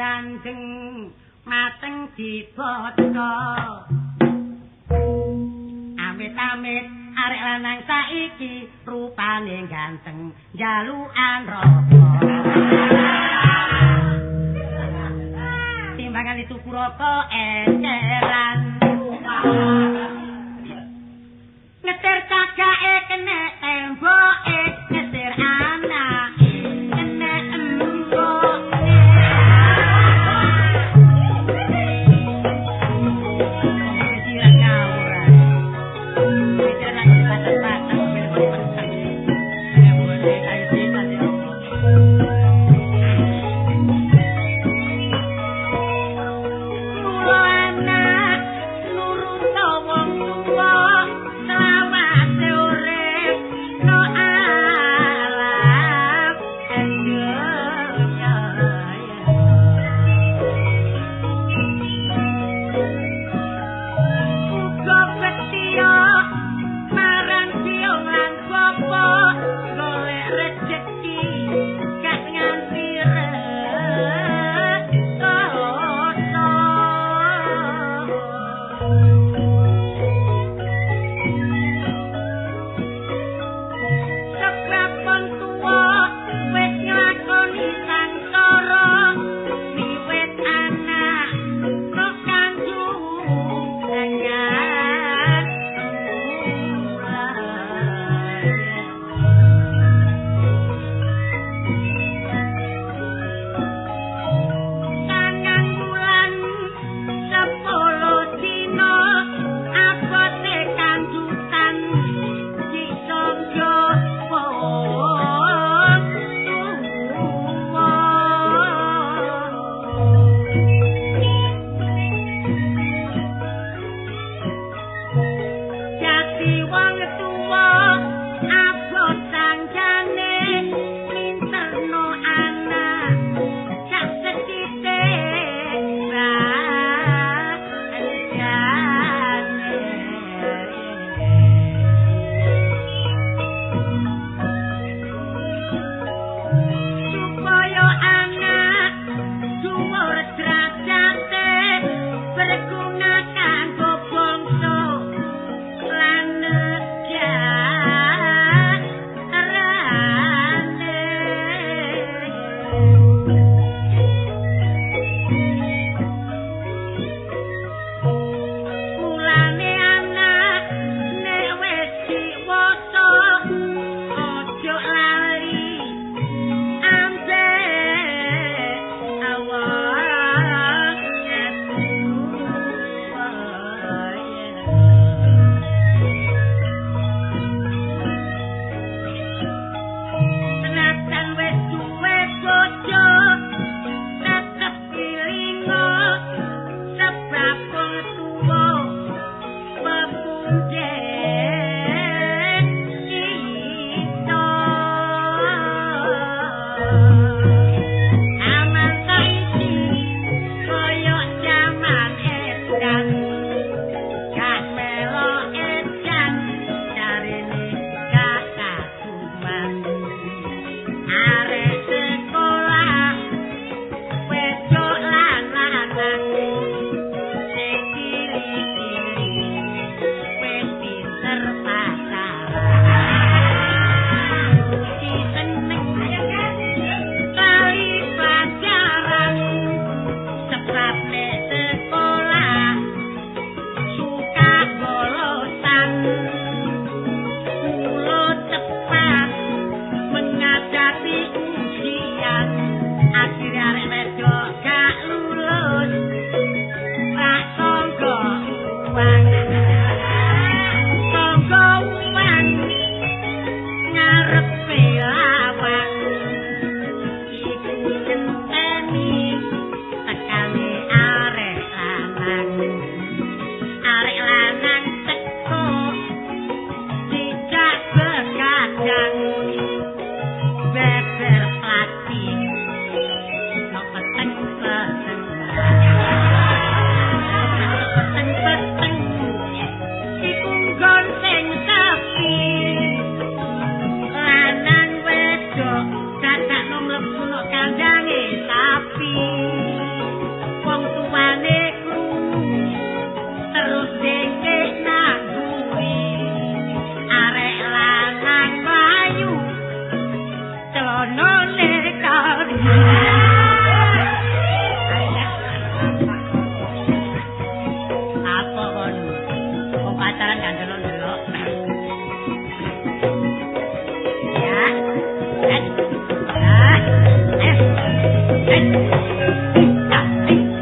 Bandeng mateng diboto. Amit-amit arek lanang saiki rupane ganteng jalukan rokok. Timbangan tuku rokok eceran. Ngetir cagake kene temboke, ngetir anake kene emboke. Anak nurut wong tuwa, selawase urip.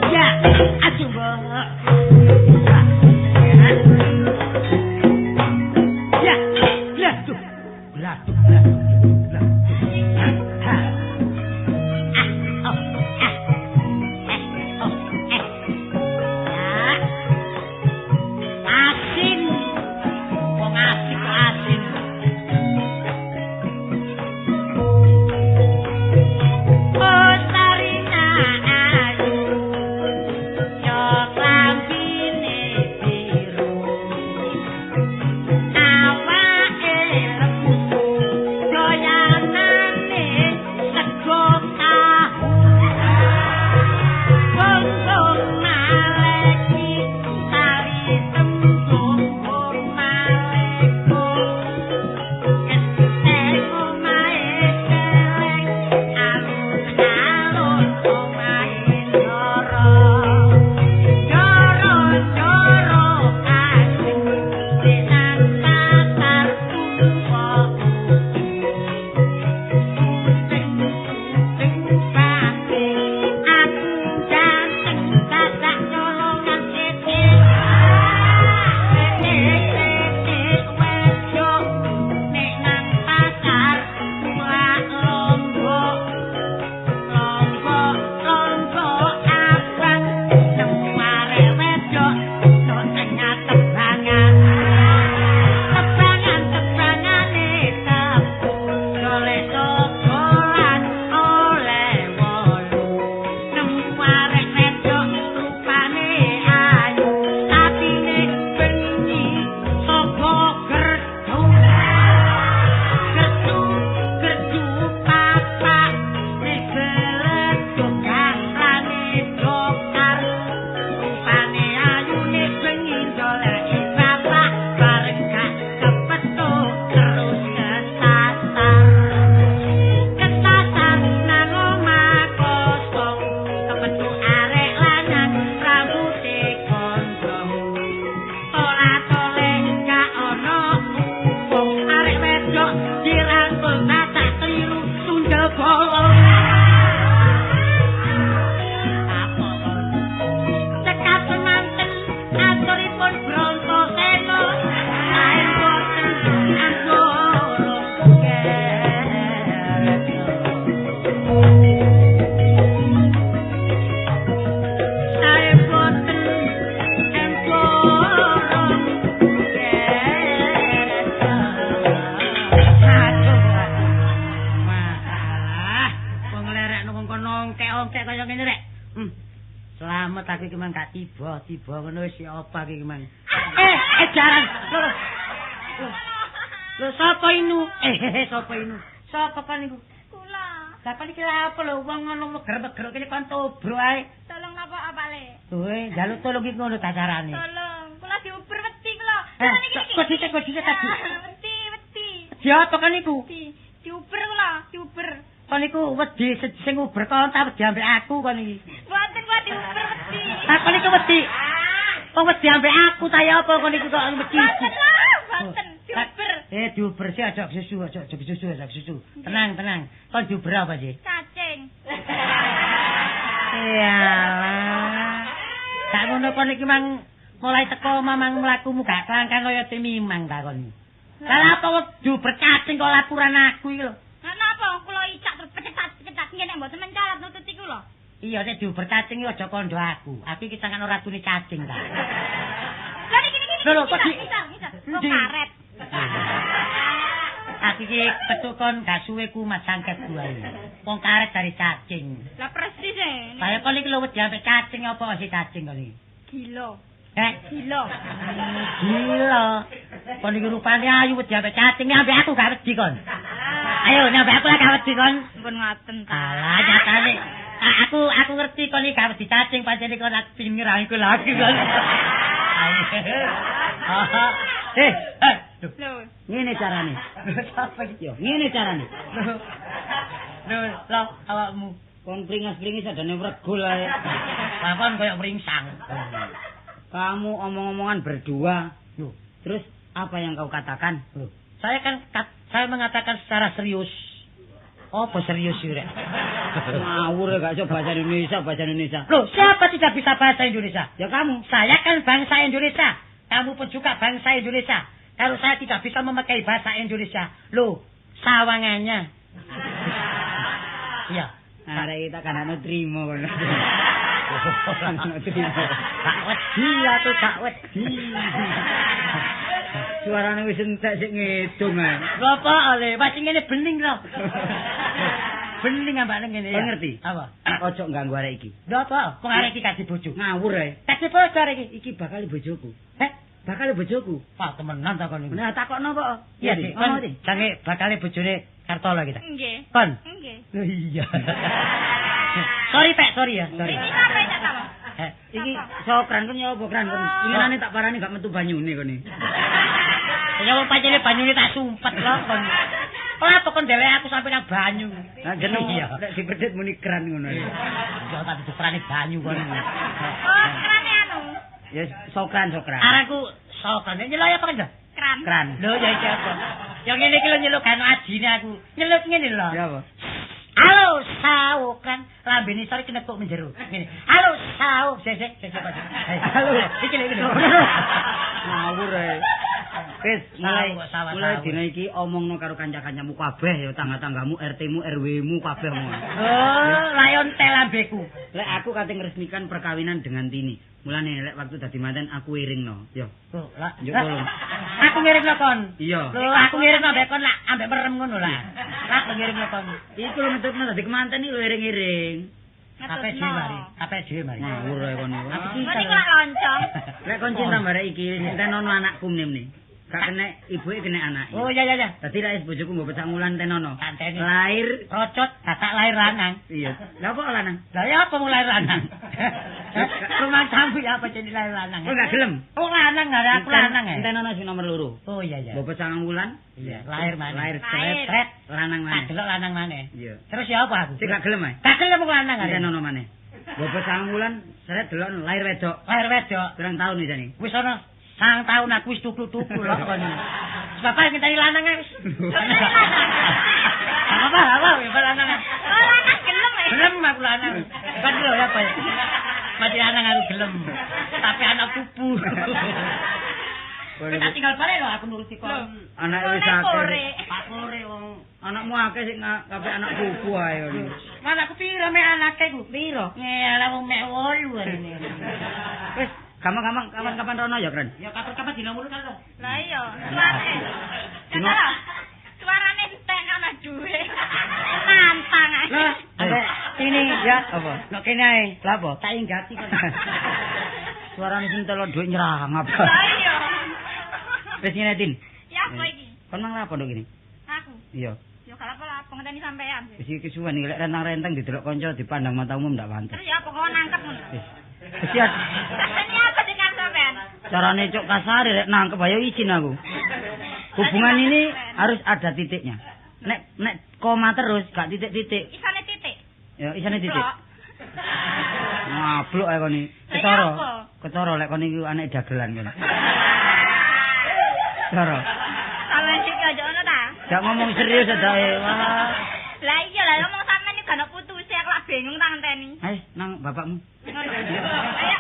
Ya, aduh mbok. Ya, gladuh. Gladuh, gladuh, gladuh. Ha. Ah, oh, ah. Eh, oh, eh. Ya. Asin. Wong asik kok asin. Oh, Sarina ayu. Yo klambine biru. Awake lemu. Doyanane sego tahu. Bong-bong maleki tali tembung maleko. Keteng omahe celeng alun-alun omahe ndoro. Ndoro-ndoro asing denang pasar tuwa. Kucing-kucing pake aku ganteng dadak nyolongan titik. Titik-titik wedok nek nang pasar mulak lombok. Lombok, lombok abang nemu arek wedok tok tengah tebangan. Tebangan tebangane tepu golek sogolan oleh wolu. Nemu arek wedok rupane ayu atine bengi saka gerdu. Gerdu gerdu papak wis beleduk gangrane dokar. Rupane ayune bengi ndoleki bapak bareng gak kepethuk terus kesasar. Kesasar nang omah kosong kepethuk arek lanang rambute gondrong. Tola-tole gak ono wong arek wedok dirangkul batak keliru tundel bolong. Apa kon? Cekap semanten aturipun Brontasena sae boten anggoro kerto. Sae boten anggoro kerto. Aduh. Wah, wong nglerekno wong kono ongkek-ongkek kaya ngene rek. Selamat aku iki mang gak tiba, tiba ngono wis apa iki mang. Eh, jaran. Lho. Lho, sapa inu? Sapa inu? Sapa kan iku? Kula. Lah kon iki lha apa lho wong ngono meger-meger kene kon tobro ae. Tolong napa apa le? Kowe njaluk tolong iki ngono ta carane. Tolong, kula diuber wedi kula. Eh, Niki niki. kok dhisik kok dhisik tadi. Wedi, wedi. Di apa kan iku? Di diuber kula, diuber. Kon iku wedi sing uber kon ta wedi ambek aku kon iki. Mboten kula diuber wedi. Lah kon iku wedi. Wong wedi ambek aku ta ya apa kon iku kok wedi. Mboten lah, mboten diuber. Diuber sih aja susu, aja susu, aja susu. Tenang, tenang. Kon diuber apa sih? Cacing. Iyalah. Gak ngono kon iki mang mulai teko mamang mlakumu gak klangkang kaya timimang ta kon. Lah apa kok diuber cacing kok laporan aku iki lho. Lah napa kula icak terus pecetat-pecetat nggih nek mboten mencarat nututi kula. Iya nek diuber cacing iki aja kandha aku. Aku iki sangan ratune cacing ta. Lah niki niki. Lho kok di Kok karet. Aku iki petuk kon gak suwe kumat sangket wae. Wong karet dari cacing. Lah persis e. Lah kon iki lho wedi ambek cacing apa sih cacing kon iki? Gila. Eh, Gila. Gila. Kon iki rupane ayu wedi ambek cacing, ambek aku gak wedi kon. Ayo nyampe aku lah gak wedi kon. Ampun ngoten ta. Alah nyatane. Aku ngerti kon iki gak wedi cacing, pancen kon aku pingin ngrangkul lagi kon. Eh, lho. Ngene carane. Sapa iki yo? Ngene carane. Lho, lho awakmu kon pringas-pringis adane wregul ae. Lah kon koyo mringsang. Kamu omong-omongan berdua. Loh, terus apa yang kau katakan? Loh, saya kan saya mengatakan secara serius. Apa serius sih, Rek? Ngawur gak iso bahasa Indonesia, bahasa Indonesia. Loh, siapa tidak bisa bahasa Indonesia? Ya kamu. Saya kan bangsa Indonesia. Kamu pun juga bangsa Indonesia. Kalau saya tidak bisa memakai bahasa Indonesia, loh, sawangannya. Iya. Arek kita kan ana trimo kono. Ana trimo. Gak wedi atau gak wedi. Suarane wis entek sik ngedung ae. Lho apa ole, wis ngene bening lho. Bening ambane ngene ya. Ngerti? Apa? Ojo ganggu arek iki. Lho apa? Wong arek iki kasih bojo. Ngawur ae. Kasih bojo arek iki. Iki bakal bojoku. Heh, bakal bojoku. Wah, temenan ta kon iki. Nah, takokno kok. Iya, Dik. Kon jange bakal bojone Kartolo kita. Nggih. Kon. Nggih. Lho iya. Sorry, Pak, sorry ya, sorry. Iki apa cak sama? Iki sokran kon nyoba kran kon. Inginane tak parani gak metu banyune kon iki. Ya wong pancene banyune tak sumpet lho kon. Ora apa kon dhelek aku sampe nang banyu. Lah jeneng iya. Nek dipedhit muni kran ngono. Ya tak diperani banyu kon. Oh, krane anu. Ya sokran sokran. Aranku sokran. Nyelok apa kan? Kran. Kran. Lho ya iki apa? Yang ngene iki lho nyeluk kan ajine aku. Nyeluk ngene lho. Ya apa? Halo saukran, lambene sore kena kok menjero. Ngene. Halo sauk, sik sik sik Pak. Halo, iki lho iki lho. Ngawur ae. Wis mulai dina iki omongno karo kanca-kancamu kabeh ya, tangga-tanggamu, RT-mu, RW-mu kabeh omong. Oh, layon tel lambeku. Lek aku kate ngresmikan perkawinan dengan Tini. Mulane lek waktu dadi manten aku iringno, ya. Lho, lah. Yo tolong. Aku ngiringno kon. Iya. Lho, aku ngiringno ambek kon lak ambek merem ngono lah. Lah aku ngiringno kon. Iku lho ngetutno dadi kemanten iki lho iring-iring. Kabeh dhewe mari, kabeh dhewe mari. Ngawur ae kon iku. Aku cinta. Iku lak loncong. Lek kon cinta barek iki tenono anakku mene. Gak kena ibuke kena anake. Oh iya iya iya. Dadi lek bojoku mbok pecah ngulan tenono. Anteni. Lahir rocot batak lahir lanang. Iya. Lah apa lanang? Lah ya apa mulai lanang? Rumah sampe apa jadi lahir lanang? Kok gak gelem? Oh lanang gak aku lanang ya. Tenono sing nomor 2. Oh iya iya. Mbok pecah ngulan. Iya, lahir maneh. Lahir sret lanang maneh. Tak delok lanang maneh. Iya. Terus ya apa aku? Sik gak gelem ae. Gak gelem aku lanang ae. Tenono maneh. Mbok pecah ngulan sret delok lahir wedok. Lahir wedok. Pirang taun iki? Wis ana 9 tahun aku wis tuku-tuku lho kon. Bapak ngenteni lanang ae wis. Apa apa ya lanang. Oh lanang gelem ae. Gelem aku lanang. Kan lho ya apa ya. Mati lanang aku gelem. Tapi anak pupu. Wis tinggal balik lho aku nuruti kon. Anake wis akeh. Pak Kore wong anakmu akeh sing kabeh anak pupu ae ngono. Anakku piro mek anake ku? Piro? Ngelah wong mek 8 arene. Wis gampang-gampang kapan-kapan rono ya, Kren? Ya kapan-kapan dina ngono kan lho. Lah iya, suarane. Suarane entek ana duwe. Nantang ae. Lah, ambek ini ya apa? Nek kene ae. Lah apa? Tak inggati kon. Suarane sing telo dhuwit nyerang apa? Lah iya. Wis ngene, Tin. Ya apa iki? Kon mang lapo nduk kene? Aku. Iya. Ya gak apa-apa, ngenteni sampean. Wis iki kesuwen iki lek rentang-rentang didelok kanca dipandang mata umum ndak pantes. Terus ya apa kok nangkep ngono? Wis. Wis ya. Ini apa dengan sampean? Carane cok kasare rek nangkep ayo izin aku. Hubungan ini harus ada titiknya. Nek nek koma terus gak titik-titik. Isane titik. Ya isane titik. Ngablok ae kon iki. Ketara. Ketara lek kon iki anek dagelan kon. Ketara. Sampeyan iki aja ono ta? Gak ngomong serius adae. Wah. Lah iya lah ngomong sampean iki gak ono putuse aku lak bingung tak ngenteni. Ayo nang bapakmu. Ayo.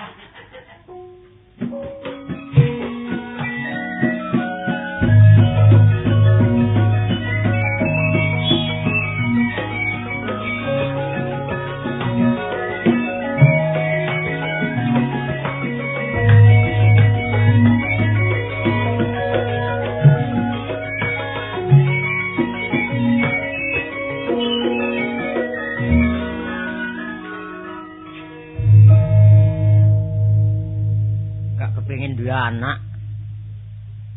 Anak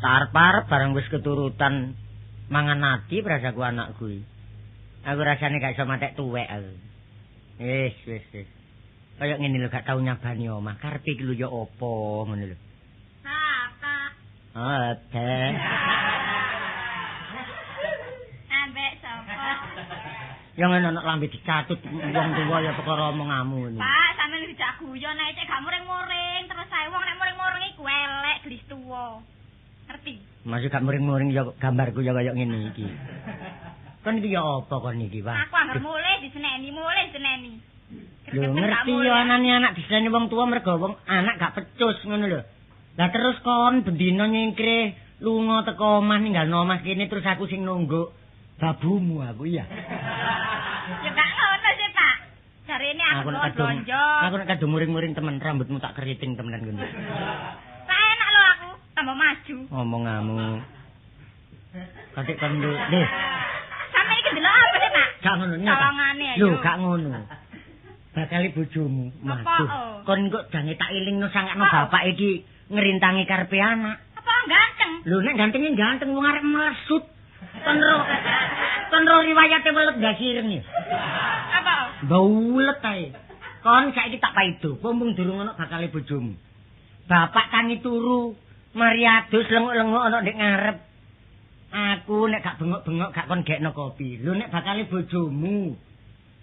tarpar bareng wis keturutan mangan ati prasaku anak kuwi. Aku rasane gak iso matek tuwek aku. Wis wis wis. Kaya ngene lho gak tau nyabani omah. Karepe iki lho ya apa ngono lho. Apa? Apa? Ambek sapa? Ya ngono nek lambe dicatut wong tuwa ya perkara omonganmu ngono. Pak, sampeyan dijak guyon ae cek gak muring-muring terus ae wong nek muring-muring iku elek gelis tuwa. Ngerti? Masih gak muring-muring ya gambarku ya kaya ngene iki. Kon iki ya apa kon iki, Pak? Aku anggar mulih diseneni, mulih diseneni. Lho ngerti yo anane anak diseneni wong tua mergo wong anak gak pecus ngono lho. Lah terus kon bendina nyingkrih lunga teko omah ninggalno omah kene terus aku sing nunggu babumu aku iya. Ya gak ngono sih, Pak. Jarene aku blonjo. Aku nek kadung muring-muring temen rambutmu tak keriting temenan ngono. Tak enak lho aku, tambah maju. Omonganmu. Katik kon lho. Sampe iki ndelok apa sih, Pak? Gak ngono nyata. Tolongane ayo. Lho gak ngono. Bakal bojomu. Waduh. Kon kok jange tak elingno sangakno bapak iki ngrintangi karepe anak. Apa ganteng? Lho nek gantenge ganteng wong arep melesut. Kon ro riwayate welut ndasireng ya. Apa? Baulet ae. Kon saiki tak paido, mumpung durung ana bakale bojomu. Bapak tangi turu, mari adus lenguk-lenguk ana ndek ngarep. Aku nek gak bengok-bengok gak kon gekno kopi. Lho nek bakale bojomu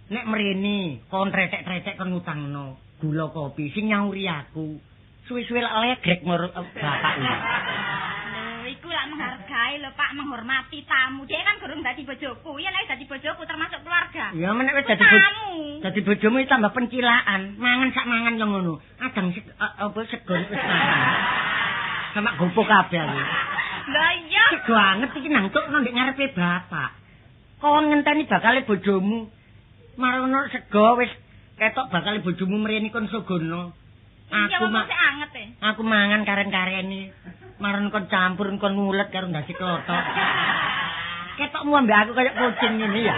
nek mrene kon tretek-tretek kon ngutangno gula kopi sing nyauri aku. Suwe-suwe lak legrek bapak iki. Lho iku lak menghargai lho Pak, menghormati tamu. Dia kan gurung dadi bojoku. Ya nek dadi bojoku termasuk keluarga. Ya menek wis dadi bojomu. Dadi bojomu tambah pencilaan, mangan sak mangan yo ngono. Adang apa sego wis mangan. Sama gopo kabeh aku. Lah iya. Sego anget iki nangtuk nang ndek ngarepe bapak. Kon ngenteni bakale bojomu. Marono sego wis ketok bakal bojomu mrene kon sogono. Aku anget e. Aku mangan karen-karene. Marono kon campur kon ngulet karo ndasi klothok. Ketokmu ambek aku kaya kucing ngene ya.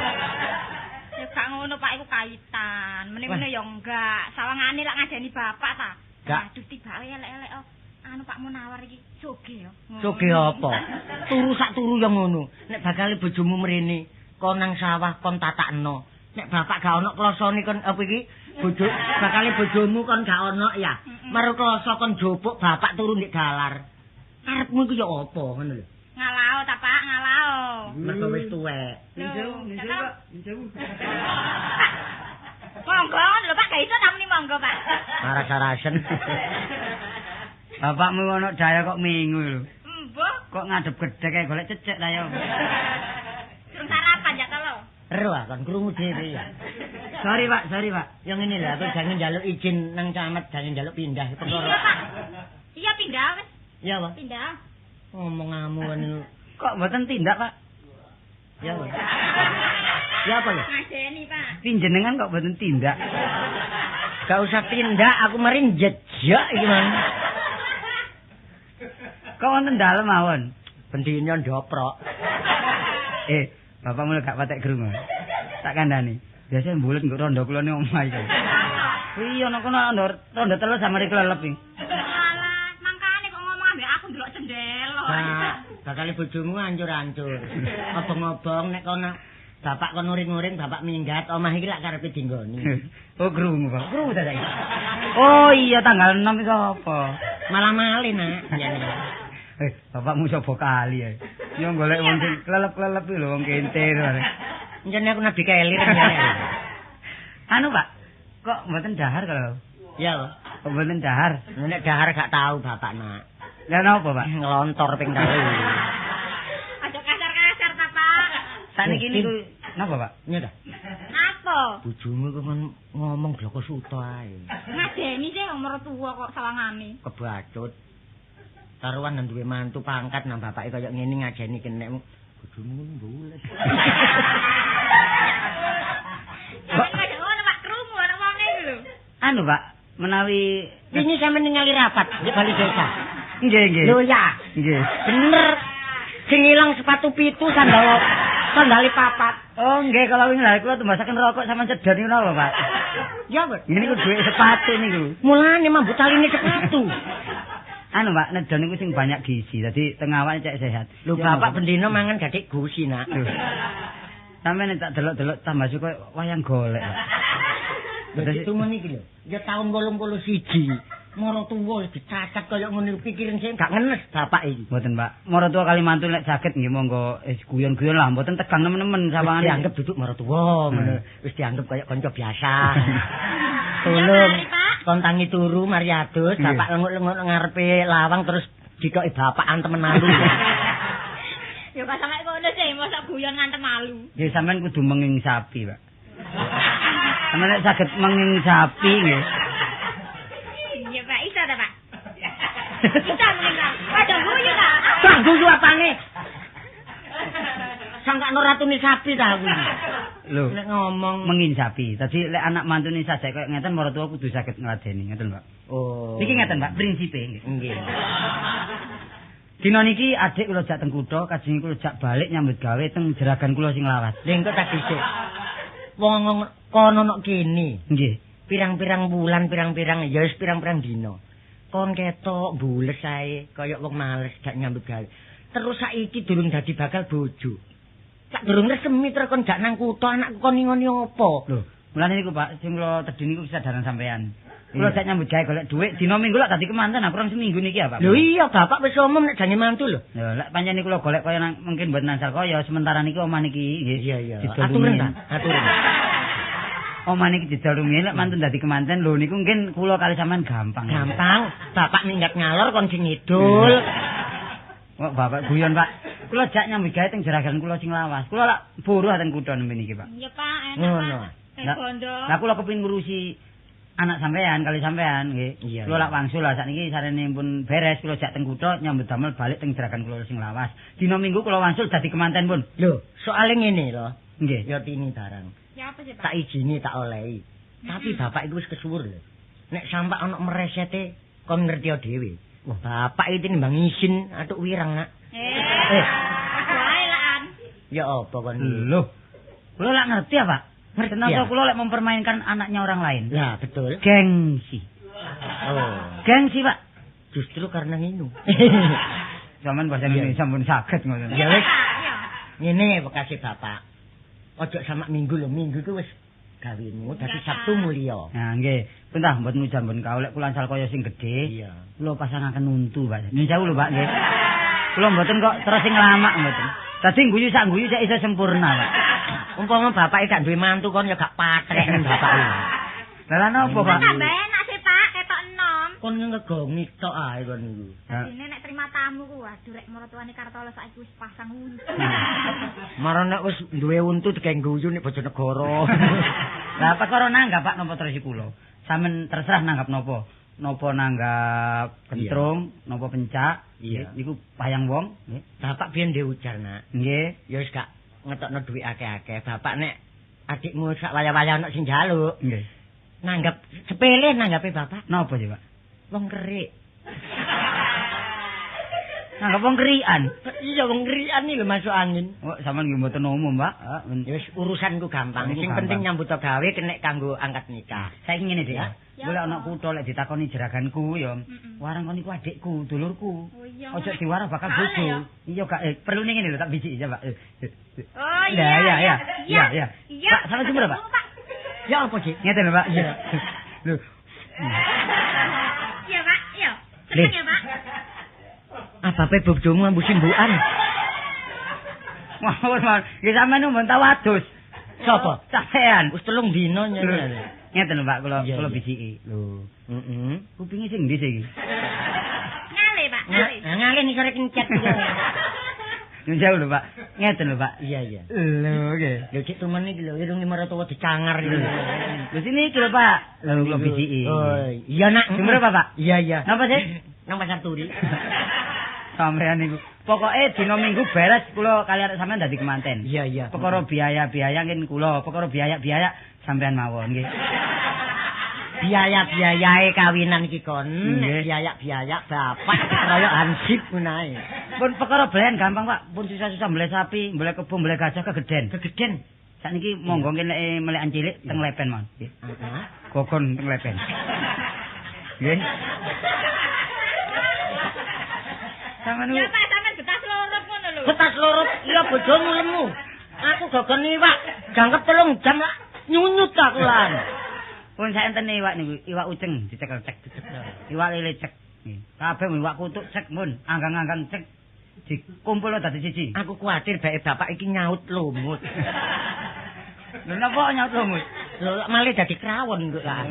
Ya gak ngono Pak, iku kaitan. Mene-mene ya enggak. Sawangane lak ngajeni bapak ta. Aduh tibake elek-elek oh. Anu Pak Munawar iki soge yo. Soge apa? Turu sak turu ya ngono. Nek bakal bojomu mrene kon nang sawah kon tatakno. Nek bapak gak ono klosone kon apa iki bojo bakale bojomu kon gak ono ya. Maru kloso kon jopuk bapak turu ndek dalar. Karepmu iku ya apa ngono lho. Ngalao ta Pak, ngalao. Mergo wis tuwek. Nyuwun Pak, nyuwun. Monggo ngono lho Pak, gak iso tamuni monggo Pak. Aras-arasen. Bapakmu ono daya kok mingu lho. Mbah, kok ngadep gedhek kae golek cecek ta ya. Durung sarapan ya ta lho. Ero kon krungu dhewe ya. Sorry Pak, sorry Pak. Yang ngene lho, aku jangan njaluk izin nang camat, jangan njaluk pindah perkara. Iya Pak. Iya pindah wis. Iya Pak. Pindah. Omonganmu ngono. Kok mboten tindak Pak? Ya apa? Ya apa lho? Ngajeni Pak. Pinjenengan kok mboten tindak? Gak usah tindak, aku mari njejak iki man. Kok wonten dalem mawon? Bendina ndoprok. Bapakmu gak patek krungu. Tak kandhani. Biasa mbulet nggo rondo kula ning omah iki. Iya nek kono rondo telu samare klelep iki. Alah, mangkane kok ngomong ambek aku ndelok jendela. Bakal bojomu ancur-ancur. Obong-obong nek kono bapak kon uring-uring, bapak minggat, omah iki lak karepe dinggoni. Oh krungu, Pak. Krungu ta saiki. Oh iya tanggal 6 iku apa? Malah malih nak. Bapakmu coba kali ya. Yo golek wong sing klelep-klelep iki lho wong kentir. Njene aku nabi kelir njene. Anu Pak, kok mboten dahar kalau? Iya, Pak. Kok mboten dahar? Nek dahar gak tahu bapak nak. Lah napa, Pak? Ngelontor ping telu. Aja kasar-kasar ta, Pak. Saniki niku napa, Pak? Iya ta? Napa? Bojomu kok ngomong bloko suto ae. Ngajeni sih wong mertua kok sawangane. Kebacut. Taruhan nang duwe mantu pangkat nang bapake kaya ngene ngajeni kenek bojomu mbulet. Jangan ngono Pak, krungu ana wonge iki lho. Anu Pak, menawi wingi sampeyan ningali rapat di Bali Desa. Nggih, nggih. Lho ya. Nggih. Bener. Sing ilang sepatu 7 sandal sandali 4. Oh nggih, kalau wingi lha kula tumbasaken rokok sama cedon niku napa, Pak? Ya, Pak. Ngene niku dhuwit sepatu niku. Mulane mambu taline sepatu. Anu Pak, nedon niku sing banyak gizi, dadi teng awake cek sehat. Lho bapak bendina mangan gadik gusi nak. Sampeyan nek tak delok-delok tambah suka wayang golek. Lho itu ngene iki lho. Ya taun 81. Moro tuwa dicacat kaya ngene pikiran sing gak ngenes bapak iki. Mboten Pak. Moro tuwa kali mantu nek saged nggih monggo guyon-guyon lah, mboten tegang nemen-nemen sawangane. Dianggep duduk moro tuwa ngono. Wis dianggep kaya kanca biasa. Tolong kon tangi turu mari adus, bapak lenguk-lenguk ngarepe lawang terus dikoki bapakan temen alu. Ya gak sampe kono Ngono sih, mosok guyon ngantem malu. Nggih, sampean kudu menging sapi, Pak. Sampeyan nek saged menging sapi nggih. Iya, Pak, iso ta, Pak? Iso menging ta. Padha guyu ta. Kok guyu apane? Sangkakno ratune sapi ta aku. Lho, Nek ngomong mengin sapi. Dadi lek anak mantune sajak koyo ngeten maratuwa kudu saged ngladeni, ngeten, Pak. Oh. Niki ngeten, Pak, prinsipe nggih. Nggih. Dina niki adik kula jak teng kutha, kajeng kula jak balik nyambut gawe teng jeragan kula sing lawas. Lha engko tak dhisik. Wong kono nok kene. Nggih. Pirang-pirang wulan, pirang-pirang ya wis pirang-pirang dina. Kon ketok bules ae kaya wong males gak nyambut gawe. Terus saiki durung dadi bakal bojo. Sak durung resmi terus kon gak nang kutha anakku kon ngoni apa? Lho, mulane niku Pak, sing kula tedhi niku kesadaran sampean. Kula jak nyambut gawe golek dhuwit dina Minggu lak dadi kemanten kurang seminggu niki ya, Pak. Lho iya, bapak wis umum nek jane mantu lho. Lho, lek pancen niku kula golek kaya nang mungkin mboten ansal kaya sementara niki omah niki nggih. Iya, iya. Aturen ta? Aturen. Omah niki didol rumiyin lek mantun dadi kemanten lho niku mungkin kula kali sampean gampang. Gampang. Bapak minggat ngalor kon sing ngidul. Kok bapak guyon, Pak. Kula jak nyambut gawe teng jeragan kula sing lawas. Kula lak buruh teng kutha nembe niki, Pak. Iya, Pak, enak, Pak. Bondo. Lah kula kepengin ngurusi anak sampean kali sampean nggih. Kula lak wangsul lah sakniki sarene pun beres kula jak teng kutha nyambut damel balik teng jeragan kula sing lawas. Dina Minggu kula wangsul dadi kemanten pun. Lho, soale ngene lho. Nggih. Ya tini barang. Ya apa sih, Pak? Tak izini tak olehi. Tapi bapak iku wis kesuwur lho. Nek sampak ana meresete kon ngerti dhewe. Wah, bapak iki nimbang isin atuk wirang, Nak. Wae laan. Ya apa kon? Lho. Kula lak ngerti ya, Pak. Ngerti Kenapa ya? kula lek mempermainkan anaknya orang lain? Lah, betul. Gengsi. Oh. Gengsi, Pak. Justru karena nginu. Zaman bahasa Indonesia sampun saged ngono. Ya wis. Ngene bekase bapak. Ojo sama Minggu lho, Minggu ku wis gawemu dadi Sabtu mulya. Nah, nggih. Pun tah mboten ujan mboten kaulek kula ansal kaya sing gedhe. Iya. Kula pasangaken untu, Pak. Nyun sewu lho, Pak, nggih. Kula mboten kok terus sing nglamak mboten. Dadi guyu sak guyu cek iso sempurna, Pak. Umpama bapake gak duwe mantu kon ya gak patrek nang bapake. Lah lha napa, Pak? Tambah enak sih, Pak, ketok enom. Kon ngegongi tok ae kon niku. Dadine nek terima tamu ku waduh rek maratuwane Kartolo saiki wis pasang untu. Marang nek wis duwe untu digawe guyu nek Bojonegoro. Lah perkara nanggap Pak napa terus kula. Sampeyan terserah nanggap napa. Napa nanggap kentrung, napa pencak, niku payang wong, nggih. Bapak biyen ndek ujar, Nak. Nggih. Ya wis gak ngetokno dhuwit akeh-akeh. Bapak nek adikmu sak wayah-wayah ana sing njaluk, nggih. Nanggap sepele nanggape bapak. Napa sih, Pak? Wong kerik. Nanggap wong kerikan. Iya, wong kerikan iki lho masuk angin. Oh, sampean nggih mboten umum, Pak. Ya wis urusanku gampang. Sing penting nyambut gawe kenek kanggo angkat nikah. Saiki ngene, Dik. Golek ana kutha lek ditakoni jeraganku ya. Warang kon iku adikku, dulurku. Ojo diwarah bakal bojo. Iya gak perlune ngene lho tak bijiki ya, Pak. Oh iya. Iya, iya, iya. Pak, sampean sumber, Pak. Ya apa, Dik? Ngeten lho, Pak. Iya. Lho. Iya, Pak. Iya. Seneng ya, Pak. Abape bojomu ambu simbukan. Wah, wah, nggih sampean mboten tau adus. Sapa? Sampean. Wis 3 dina nyene. Ngeten lho, Pak, kula bijiki. Lho. Heeh. Kupinge sing ndi sih iki? Ngale, Pak, ngale. Ngale nisore kencet. Nyun sewu lho, Pak. Ngeten lho, Pak. Iya, iya. Lho, nggih. Lho, cek tumen iki lho, irunge maratuwa dicangar iki. Lho sini iki lho, Pak. Lho kula bijiki. Oh, iya, Nak. Sumber apa, Pak? Iya, iya. Napa sih? Nang Pasar Turi. Sampean niku. Pokoke dina Minggu beres kula kali arek sampean dadi kemanten. Iya, iya. Perkara biaya-biaya nggih kula, perkara biaya-biaya sampean mawon nggih. Biaya-biayae kawinan iki kon, nek biaya-biaya bapak dikeroyok hansip ngono ae. Pun perkara belen gampang, Pak. Pun susah-susah mbeleh sapi, mbeleh kebo, mbeleh gajah kegeden. Kegeden. Sakniki monggo nggih melekan cilik teng lepen mawon nggih. Heeh. Gogon teng lepen. Nggih. Sampeyan Ya Pak, sampean betas lorop ngono lho. Betas lorop, iya bojomu lemu. Aku gogon iwak, jangkep 3 jam lak nyunyut aku lan. Pun saenten iwak niku, iwak uceng dicekel cek. Iwak lele cek. Kabeh iwak kutuk cek mun, anggang-anggang cek. Dikumpul dadi siji. Aku kuwatir bae bapak iki nyaut lumut. Lho napa nyaut lumut? Lho lak malih dadi krawon kok lah.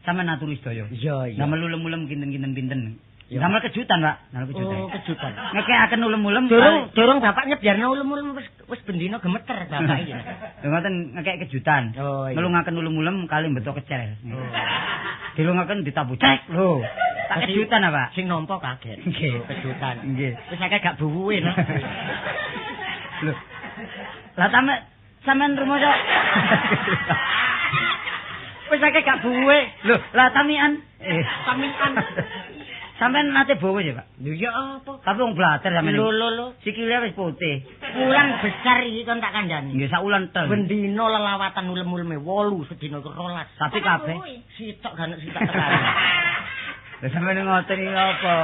Sampeyan aturi sedaya. Iya, iya. Nah melulem-ulem kinten-kinten pinten. Damel kejutan, Pak. Damel kejutan. Oh, kejutan. Ngekekaken ulem-ulem. Durung bapak nyebyarno ulem-ulem wis bendina gemeter bapak iki. Lho ngoten ngekek kejutan. Oh, iya. Ngelungaken ulem-ulem kali mbeto kecer. Oh. Dilungaken ditabuh cek lho. Tak kejutan, Pak. Sing nampa kaget. Nggih, kejutan. Nggih. Wis akeh gak buwuhe no. Lho. Lah sampean rumoso. Wis akeh gak buwuhe. Lho, lah tamian. Tamian. Sampean nate bowo ya, Pak? Lho ya apa? Tapi wong blater sampean. Lho lho lho. Sikile wis putih. Wulan besar iki kon tak kandhani. Nggih, sak wulan tel. Bendina lelawatan ulem-uleme 8 sedina 12. Tapi kabeh sitok gak sitok tekan. Lha sampean ngoten iki apa?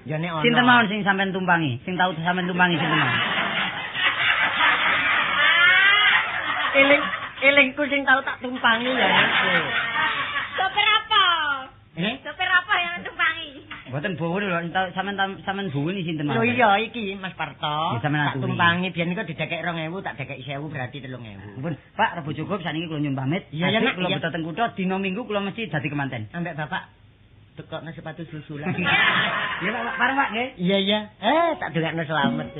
Ya nek ana. Sinten mawon sing sampean tumpangi? Sing tau sampean tumpangi sinten mawon? Eling-elingku sing tau tak tumpangi ya iku. Sopir apa? Eh? Sopir apa yang tumpangi? Mboten bowo lho, sampean bowo ni sinten mawon? Lho iya iki Mas Parto. Tak tumpangi biyen iku didekek 2000, tak dekek 1000 berarti 3000. Ampun, Pak, rebo cukup sakniki kula nyuwun pamit. Iya ya, kula beto teng kutha dina Minggu kula mesti dadi kemanten. Ambek bapak tekokno sepatu susulan. Iya Pak, bareng Pak nggih. Iya iya. Tak dongakno slamet.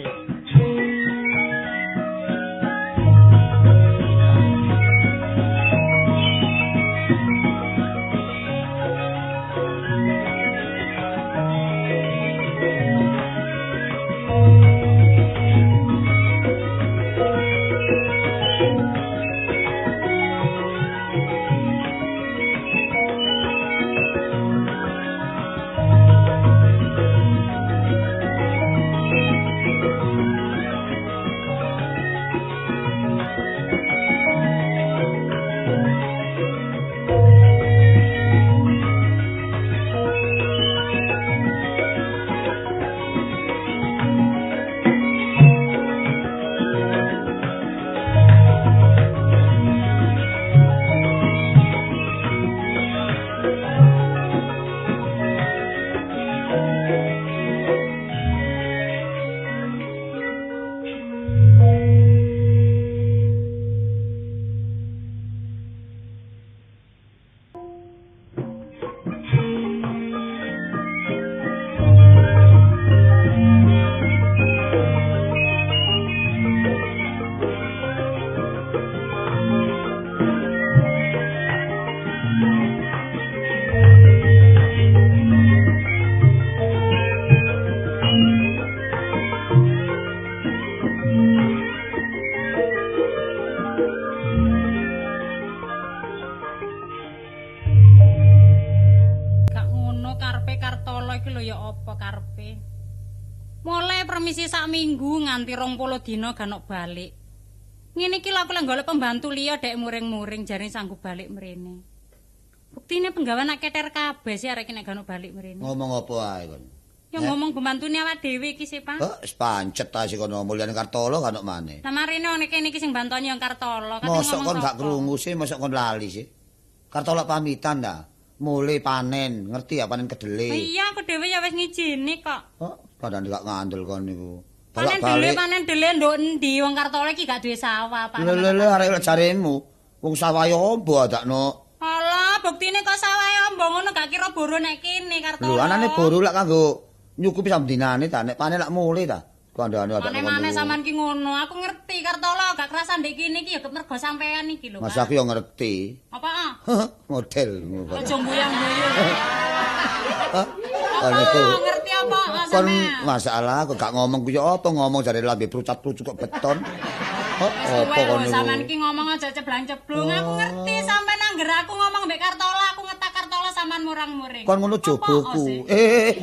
Minggu nganti 20 dina ganok balik. Ngene iki lho aku lek golek pembantu liya dek muring-muring jare sanggup balik mrene. Buktine penggawean nak keter kabeh sih arek iki nek ganok balik mrene. Ngomong apa ae kon? Ya ngomong pembantune awak dhewe iki sih, Pak. Heh, wis pancet ta sih kono mulyane Kartolo ganok maneh. Lah marene wong kene iki sing bantoni yang Kartolo. Mosok kon gak krungu sih, mosok kon lali sih. Kartolo pamitan ta. Mulai panen, ngerti ya panen kedele. Iya, aku dhewe ya wis ngijini kok. Heh, padahal gak ngandel kon niku. Panen dele nduk endi wong Kartolo iki gak duwe sawah, Pak. Lho lho lho arek jaremu. Wong sawah yo ombo adakno. Alah, buktine kok sawah ombo ngono gak kira boro nek kene Kartolo. Lho anane boro lak kanggo nyukupi samdinane ta, nek panen lak mule ta. Kandhane adakno. Mane-mane sampean ki ngono, aku ngerti Kartolo gak kerasa ndek kene iki ya mergo sampean iki lho. Mas aku yo ngerti. Apa? Model. Aja mbuyang-mbuyu. Apa ngerti apa kon masalah aku gak ngomong ku ya apa ngomong jare lambe prucat-prucut kok beton. Apa kon niku? Sampean iki ngomong aja ceblang-ceblung. Aku ngerti sampean angger aku ngomong mbek Kartolo, aku ngetak Kartolo sampean murang-muring. Kon ngono joboku.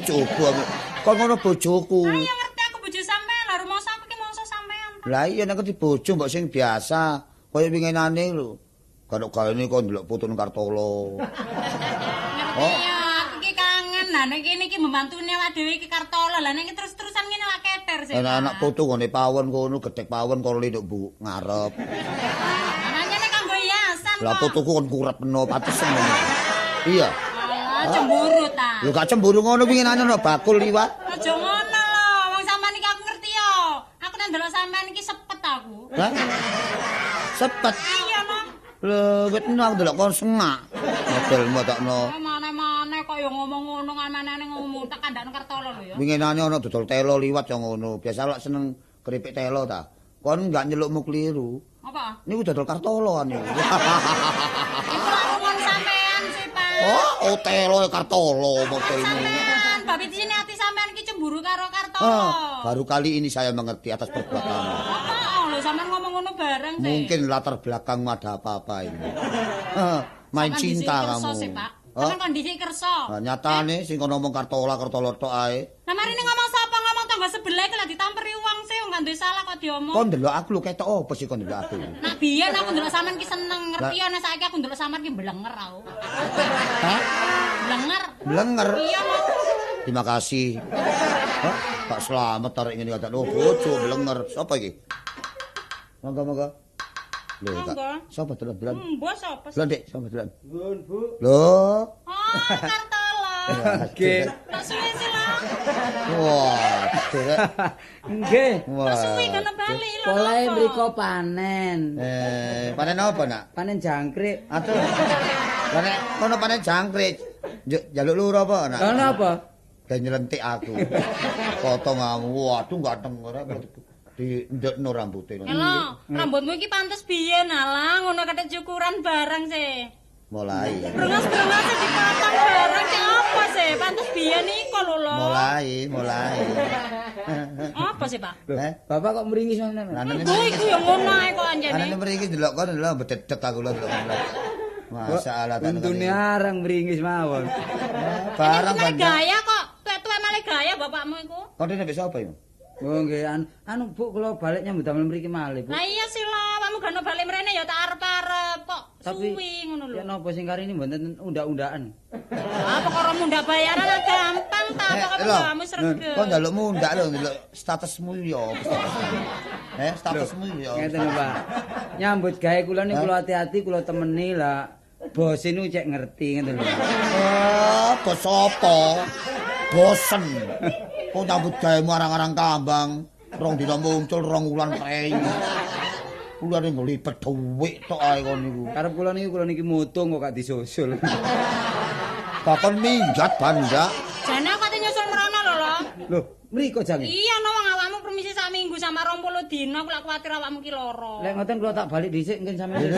Jobo aku. Kon ngono bojoku. Ayo ngerti aku bojo sampean lho, rumangsa aku ki mongso sampean. Lah iya nek di bojo mbok sing biasa, kaya winginane lho. Kalau gaene kon ndelok putune Kartolo. Ngerti ya. Lah nek kene iki membantune awak dhewe iki Kartolo. Lah nek terus-terusan ngene lak keter sih. Lah anak putu ngene pawon kono gedhek pawon karo linduk bu ngarep. Anane nek kanggo hiasan kok. Lah putuku kon kurepno pates ngono. Iya. Alah cemburu ta. Lho gak cemburu ngono winginane ana bakul liwat. Aja ngono lho, wong sampean iki aku ngerti yo. Aku nek ndelok sampean iki sepet aku. Hah? Sepet. Iya, Mam. Lho, wit aku ndelok kon sengak. Modelmu takno. Mane-mane kok ya ngomong ngono ngamane ngomong tak kandakno Kartolo lho ya. Winginane ana dodol telo liwat ya ngono. Biasa lak seneng keripik telo ta. Kon enggak nyelukmu keliru. Apa? Niku dodol Kartolo niku. Iku lak ngomong sampean sih, Pak. Oh, telo Kartolo modelmu. Sampean, bab isine ati sampean iki cemburu karo Kartolo. Oh, baru kali ini saya mengerti atas perbuatanmu. Apa lho sampean ngomong ngono bareng sih. Mungkin latar belakangmu ada apa-apa ini. Main cinta kamu. Sampeyan kondisi kersa. Nah, nyatane sing kono ngomong Kartola Kartolo tok ae. Lah marine ngomong sapa ngomong tangga sebelah iki lak ditamperi wong sih wong gak duwe salah kok diomong. Kon ndelok aku lho ketok apa sih kon ndelok aku? Nak biyen aku ndelok sampean ki seneng, ngerti ya nek saiki aku ndelok sampean ki blenger aku. Hah? Blenger. Blenger. Iya, Mas. Terima kasih. Hah? Pak Slamet tarik ngene kata lho bojo blenger. Sapa iki? Monggo-monggo. Lho, Kak. Sapa dolan-dolan? Mbok sapa sih? Dolan, Dik, sapa dolan? Nuwun, Bu. Lho. Oh, Kartolo. Nggih. Tak suwe sih lho. Wah, derek. Nggih. Tak suwe kono bali lho. Polahe mriko panen. Panen apa, Nak? Panen jangkrik. Aduh. Lah nek kono panen jangkrik, njaluk loro apa, Nak? Lha napa? Ben nyelentik aku. Potong kamu. Waduh, ganteng ora. Di ndekno rambute. Lho, rambutmu iki pantes biyen alah ngono kethek cukuran barang sih. Mulai. Brengas-brengas dipotong barang sih apa sih? Pantes biyen iku lho lho. Mulai. Apa sih, Pak? Bapak kok mringis ngono? Lho iku ya ngono ae kok anjene. Anane mringis delok kon lho bededek aku lho delok. Masalah ta. Untune arang mringis mawon. Barang gaya kok. Tuwek-tuwek malah gaya bapakmu iku. Kon nek sapa iku? Oh nggih, anu Bu kula balik nyambut damel mriki malih, Bu. Lah iya sih lho, awakmu gak balik mrene ya tak arep-arep kok suwi ngono lho. Ya napa sing kari ini mboten undak-undakan. Ah perkara mundak bayaran gampang ta, pokoke penggaweanmu sregep. Kok njaluk mundak lho, ndelok statusmu ya apa statusmu. Statusmu ya. Ngeten lho, Pak. Nyambut gawe kula niku kula hati-hati kula temeni lah. Bos niku cek ngerti ngeten lho. Oh, bos apa? Bosen. Kok nyambut gawe arang-arang kambang, rong dina muncul rong wulan prei. Kulane nglipet dhuwit tok ae kon niku. Karep kula niki mutung kok gak disusul. Bakon minggat banda. Jane aku ate nyusul mrono lho lho. Lho, mriko jange. Iya no wong awakmu permisi sak minggu sama 20 dina aku lak kuwatir awakmu ki lara. Lek ngoten kula tak balik dhisik mungkin sampeyan.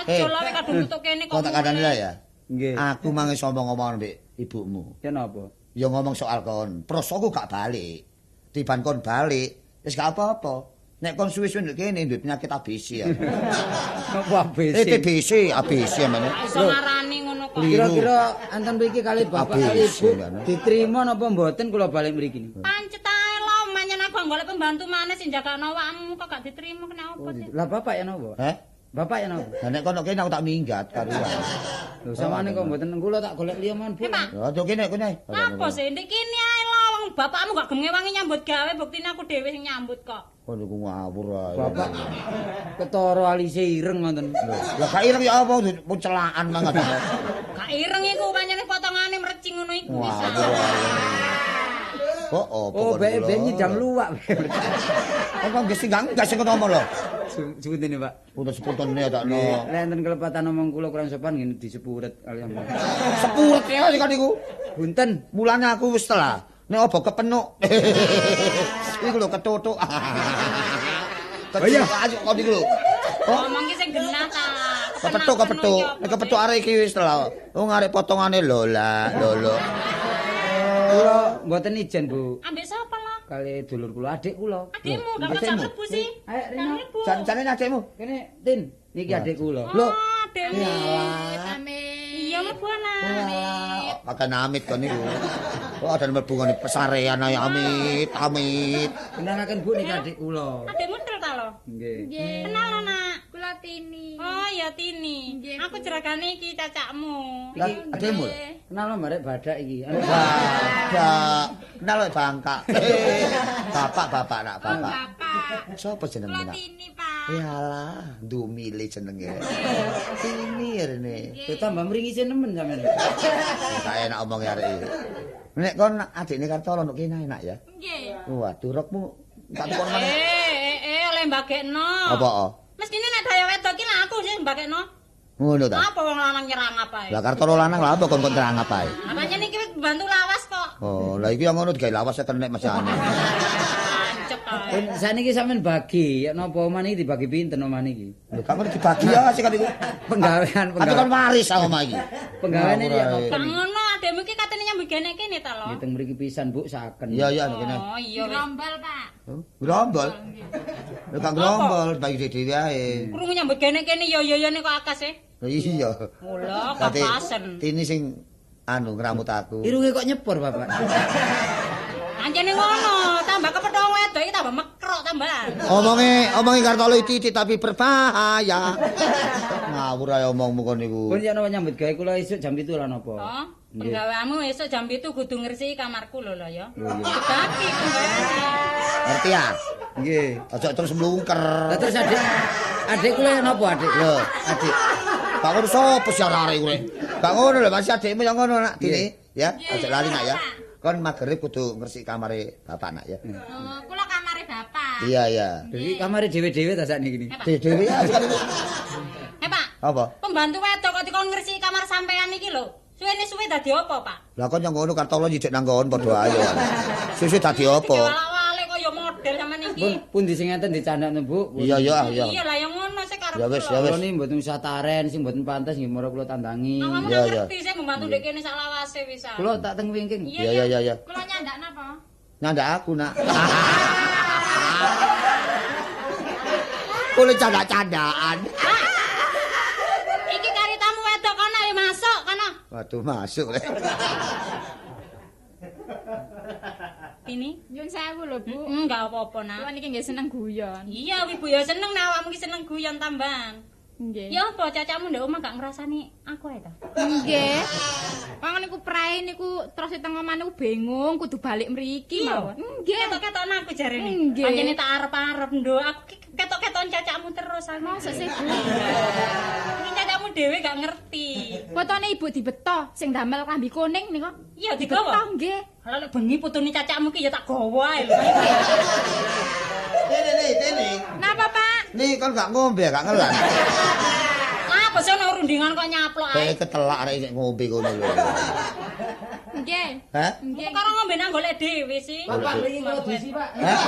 Aja lho wek kadung tutuk kene kok. Kok tak kandhani lah ya. Nggih. Aku mang iso ngomong-ngomong mbek ibumu. Ya napa? Ya ngomong soal kon, prosoku gak balik. Tiban kon balik, wis gak apa-apa. Nek kon suwe-suwe ndek kene duwe penyakit ABC ya. Apa ABC? TBC, ABC meneh. Iso ngarani ngono kok. Kira-kira anten mriki kali bapak kali ibu diterima napa mboten kula balik mriki niku? Pancet ae lho, manyen aku golek pembantu maneh sing jagakno awakmu kok gak diterima kena apa sih? Lah bapak ya napa? Heh? Bapak ya napa? Lah nek kono kene aku tak minggat karuan. Lho samane kok mboten kula tak golek liya mawon, Bu. Lha ojo kene kene. Apa sih ndek kene ae lho wong bapakmu gak gelem ngewangi nyambut gawe buktine aku dhewe sing nyambut kok. Kon niku ngawur ae. Bapak ketara alise ireng ngoten. Lah gak ireng ya apa pun celaan banget. Gak ireng iku pancene potongane mrecing ngono iku wis. Kok apa? Oh, bek nyidam luwak. Kok nggih sing gak sing ngomong lho. Sepuntene, Pak. Punten sepuntene ya takno. Lek enten kelepatan omong kula kurang sopan ngene disepuret kaliyan. Sepuret ya sing niku. Punten. Mulane aku wis telah. Nek obo kepenuk. Iku lho ketutuk. Ketutuk aja kok niku lho. Ngomong ki sing genah ta. Kepethuk. Nek kepethuk arek iki wis telah. Wong arek potongane lola, lolo. Kula mboten ijen, Bu. Ambek sapa lho? Kali dulur kula, adik kula. Adikmu gak kok mlebu sih. Ayo Rino. Jan-jane adikmu. Kene, Tin. Niki adik kula. Lho, adikmu. Iya mlebu ana. Pakai amit kon niku. Kok ada mlebu ngene pesarean ae amit, amit. Kenalaken Bu niki adik kula. Adikmu tel ta lho? Nggih. Kenal lho, Nak. Kula Tini. Oh ya Tini. Aku jeragane iki cacakmu. Lah adikmu. Kenal marek badak iki. Badak. Kenal lho bangka. Bapak-bapak nak bapak. Bapak. Sopo jenenge nak? Tini, Pak. Yalah, ndumile jenenge. Tini rene. Tambah mringise nemen sampean. Gak enak omong arek iki. Nek kon adikne Kartolo nduk kene enak ya. Nggih. Waduh rokmu tak tukon maneh. Oleh mbagekno. Apa? Mestine nek daya wedok iki lah aku sing mbagekno. Ngono ta? Apa wong lanang nyerang apa ae? Lah Kartolo lanang lha apa kon kon nyerang apa ae? Apanya niki wis bantu lawas kok. Oh, lah iki yang ngono digawe lawas kenek masane. Pancet ae. Saniki sampean bagi, ya napa omah niki dibagi pinten omah niki? Lho kok ngono dibagi ya sing iku. Penggawean, penggawean. Aku kon waris aku omah iki. Penggaweane ya napa? Kok ngono adekmu iki katene nyambut gawe kene ta lho? Nggih teng mriki pisan Bu saken. Iya iya kene. Oh iya wis. Grombol, Pak. Grombol. Lho kok grombol bagi dhewe ae. Krungu nyambut gawe kene ya ya ya kok akas e. Iya. Mula kapasen. Tini sing anu ngramut aku. Irunge kok nyepur, Bapak. Anjene ngono, tambah kepethuk wedok iki tambah mekrok tambahan. Omonge Kartolo titik tapi berbahaya. Ngawur ae omongmu kon niku. Pun yen nyambut gawe kula esuk jam 7 lan apa? Oh, penggaweanmu esuk jam 7 kudu ngresiki kamarku lho lho ya. Dibagi penggaweane. Ngerti ya? Nggih. Aja terus mlungker. Lah terus adik kula yen apa adik? Lho, adik. Gak ngono sapa sih arek kowe? Gak ngono lho, masih adikmu yang ngono nak Tini, ya. Aja lali nak ya. Kon magrib kudu ngresiki kamare bapak nak ya. Oh, kula kamare bapak. Iya, iya. Dadi kamare dhewe-dhewe ta sakniki niki. Dhewe-dhewe ya sekali. Pak. Apa? Pembantu wedok kok dikon ngresiki kamar sampean iki lho. Suwene suwe dadi apa, Pak? Lah kon yang ngono Kartolo nyidek nang kon padha ae. Suwe dadi apa? Diwalak-walik kaya model sampean iki. Pundi sing ngeten dicandakno, Bu? Iya, iya, iya. Iya lah yang ngono sik karep. Ya wis, ya wis. Kula niki mboten usah taren sing mboten pantes nggih moro kula tandangi. Iya, iya. Ngerti sing membantu ndek kene sak lawase wisan. Kula tak teng wingking. Iya, iya, iya. Kula nyandak napa? Nyandak aku, Nak. Kula candak-candaan. Iki kari tamu wedok kono ayo masuk kono. Waduh, masuk rek. Ini nyun sewu lho, Bu. Enggak apa-apa, Nak. Kula niki nggih seneng guyon. Iya, Ibu ya seneng nek awakmu ki seneng guyon tambahan. Nggih. Ya apa cacakmu ndek omah gak ngrasani aku ae ta? Nggih. Wong niku prae niku terus teng omah niku bingung kudu balik mriki mawon. Nggih. Ketok-ketokno aku jarene. Pancene tak arep-arep nduk. Aku ki ketok-ketokan cacakmu terus aku. Mosok sih, Bu. Iki cacakmu dhewe gak ngerti. Fotone ibu dibeto sing damel klambi kuning niku. Iya digawa. Nggih. Lah lek bengi putune cacakmu ki ya tak gawa ae lho. Tene tene. Napa, Pak? Nih kon gak ngombe gak ngelan. Apa sih ono rundingan kok nyaplok ae. Kayak ketelak arek sik ngombe kono lho. Nggih. Hah? Nggih. Kok ngombe nang golek dhewe sih. Bapak mriki kula dusi, Pak. Hah?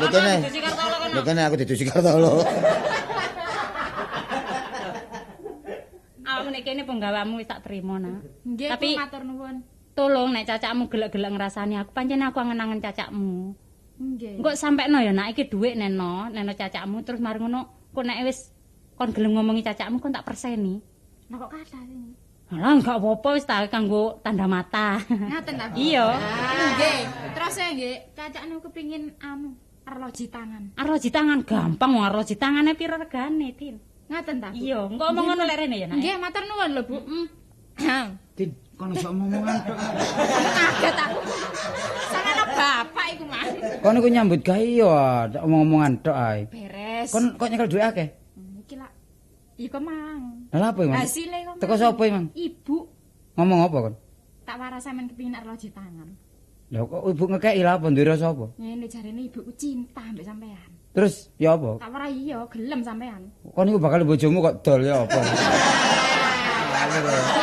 Lho kene. Dusi Kartolo kono. Lho kene aku didusi Kartolo. Awakmu nek kene penggawamu wis tak trimo, Nak. Nggih, tapi matur nuwun. Tolong nek cacakmu gelek-gelek ngrasani aku, pancen aku angen-angen cacakmu. Nggih. Engko sampekno ya nak iki dhuwit neno, neno cacakmu terus mari ngono kok nek wis kon gelem ngomongi cacakmu kon tak perseni. Lah kok kathah sih. Lah enggak apa-apa wis tak kanggo tanda mata. Ngaten ta? Iya. Nggih. Terus nggih, cacak niku kepengin anu arloji tangan. Arloji tangan gampang wong arloji tangane piro regane, Tin? Ngaten ta? Iya, engko omong ngono lek rene ya nak. Nggih, matur nuwun lho, Bu. Heeh. Tin, kon iso omongan tok. Kaget aku. Sanane bapak iku, Mas. Kon iku nyambut gawe ya, omong-omongan tok ae. Beres. Kon kok nyekel dhuwit akeh? Iki lak iku mang. Lha apa iki, Mang? Hasile kok. Teko sapa iki, Mang? Ibu. Ngomong apa kon? Tak waras sampean kepengin arloji tangan. Lah kok ibu ngekeki lha apa duwe rasa apa? Ngene jarene ibuku cinta ambek sampean. Terus ya apa? Tak waras iya gelem sampean. Kon iku bakal bojomu kok dol ya apa?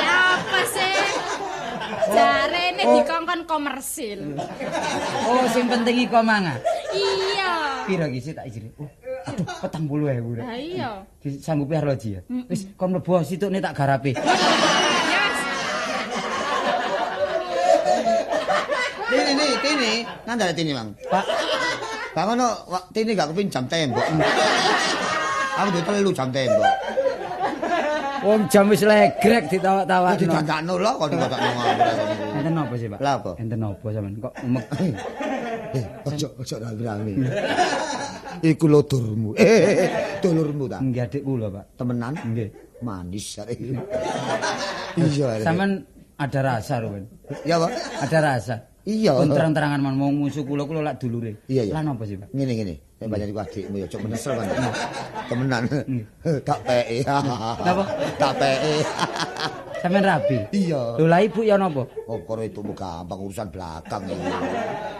Ya apa sih? Jarene dikongkon komersil. Oh, sing penting iku mangan. Iya. Piro iki sih tak ijine? Oh, aduh, 40.000 rek. Lah iya. Disanggupi arloji ya. Wis kon mlebu situkne tak garape. Ya wis. Tini nih, Tini. Nandare Tini, Mang. Pak, Gak ngono, Tini gak kepin jam tembok. Aku duwe 3 jam tembok. Wong jam wis legrek ditawak-tawakno. Didandakno lho kok didandakno ngawur. Enten napa sih, Pak? Lah apa? Enten napa sampean kok umek? Ojo rame-rame. Iku lho durmu. Dulurmu ta? Nggih adik kula, Pak. Temenan? Nggih. Manis arek iki. Iya. Sampean ada rasa, Ruben. Ya, Pak. Ada rasa. Iya. Pun terang-terangan man mau musuh kula kula lak dulure. Iya, iya. Lah napa sih, Pak? Ngene-ngene. Nek banyak iku adikmu ya cok menesel kan. Temenan. Tak peke. Napa? Tak peke. Sampeyan rabi? Iya. Lho lah ibu ya napa? Oh, karo ibumu gampang urusan belakang iki.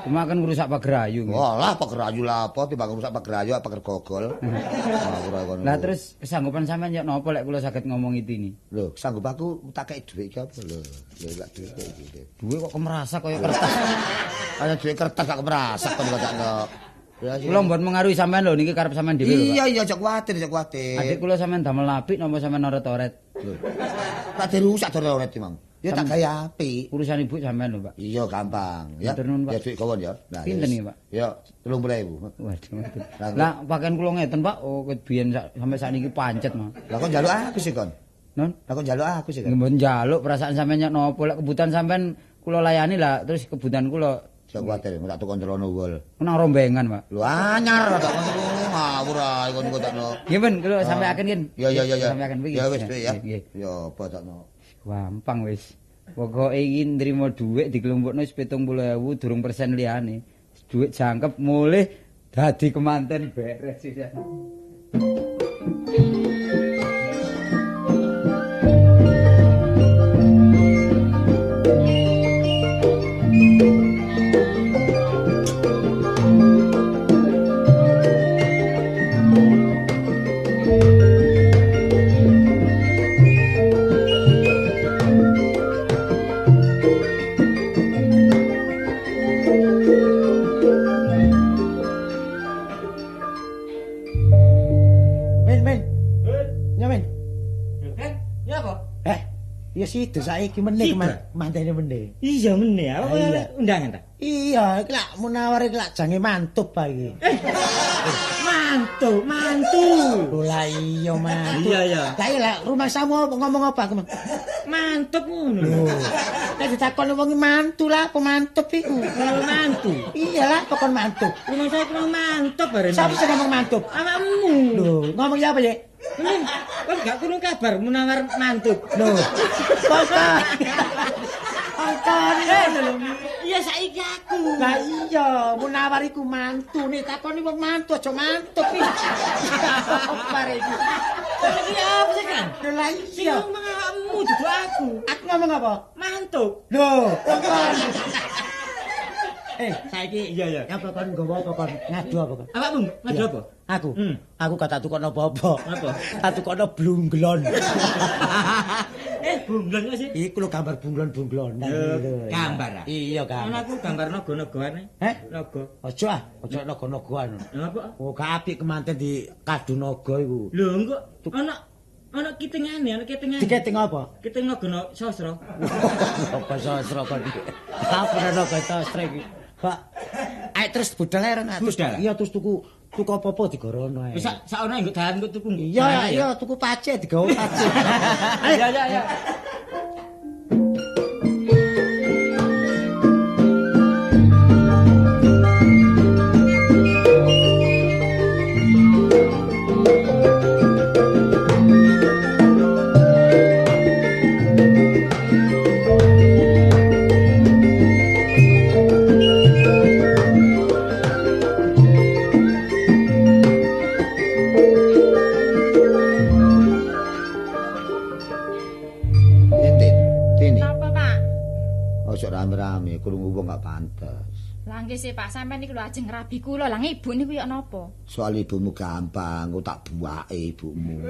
Cuma kan ngrusak pagerayu. Walah pagerayu lah apa timbang ngrusak pagerayu pager gogol. Lah terus kesanggupan sampeyan ya napa lek kula saged ngomong ini? Lho, sanggup aku tak kei dhuwit iki apa lho? Lho lek dhuwit iki. Dhuwit kok kemerasak kaya kertas. Kaya dhuwit kertas kok kemerasak kon kok. Kula mboten mengaruhi sampean lho niki karep sampean dhewe lho. Iya iya aja kuwatir, aja kuwatir. Adik kula sampean damel apik napa sampean oret-oret? Lho. Tak dirusak oret-oret iki, Mang. Ya tak gawe apik. Urusan ibu sampean lho, Pak. Iya gampang ya. Ya dhuwit gawon ya. Nah, pinten iki, Pak? Ya 30.000. Waduh. Lah pakaian kula ngeten, Pak. Oh ket biyen sampe sakniki pancet, Mang. Lah kok njaluk aku sih kon? Non? Lah kok njaluk aku sih kon? Mboten njaluk perasaan sampean nyok napa lek kebutuhan sampean kula layani lah terus kebutuhan kula. Aja kuwatir, tak tukon celana wol. Nang rombengan, Pak. Lho anyar tak kon ngawur ae kon kok takno. Nggih, Ben, kula sampeaken nggih. Iya iya iya. Sampeaken iki. Ya wis, ya. Ya apa takno. Gampang wis. Pokoke iki nrimo dhuwit diklumpukno wis 70.000 durung persen liyane. Dhuwit jangkep mulih dadi kemanten beres sisan. Ya sido saiki meneh mantene meneh. Iya meneh. Apa undangan ta? Iya, iki lak Munawar iki lak jange mantup pa iki. Mantu, mantu. Lho lah iya mantu. Iya iya. Lah iya lah rumahsamu ngomong apa aku? Mantup ngono lho. Nek ditakoni wong mantu lah apa mantup iku? Mantu. Iya lah pokon mantup. Rumah saya kurang mantup bareng. Sapa sing ngomong mantup? Awakmu. Lho, ngomong ya apa ya? Kon gak krungu kabar Munawar mantup. Lho. Pokok. Angkane lho. Iya saiki aku. Lah iya, Munawar iku mantu nek takoni wong mantu aja mantup iki. Apa iki? Iki apa sih kan? Lho lah iya. Sing ngomong awakmu dudu aku. Aku ngomong apa? Mantup. Lho, pokok. Saiki iya ya. Apa kon nggawa apa kon ngadu apa kon? Awakmu ngadu apa? Aku. Aku gak tak tukokno apa-apa. Apa? Tak tukokno blunglon. Bunglon kok sih? Iku lho gambar bunglon-bunglonan lho. Gambar ah? Iya, gambar. Aku gambar naga-nagane. Heh? Naga. Aja ah, aja naga-nagaan. Lha apa? Oh, gak apik kemanten di kadu naga iku. Lho, engko ana kitingane, ana kitingane. Diketing apa? Kiting naga sastra. Naga sastra kon. Apa naga sastra iki? Pak. Ayo terus budal ae Ren. Iya terus tuku apa-apa digorono ae. Wis sak ono nggo dalan nggo tuku. Iya iya tuku pace digawe pace. Ayo iya iya. Rame-rame krungu wong gak pantes. Lah nggih sih Pak, sampean niku lho ajeng rabi kula. Lah ibu niku yo napa? Soal ibumu gampang, aku tak buake ibumu.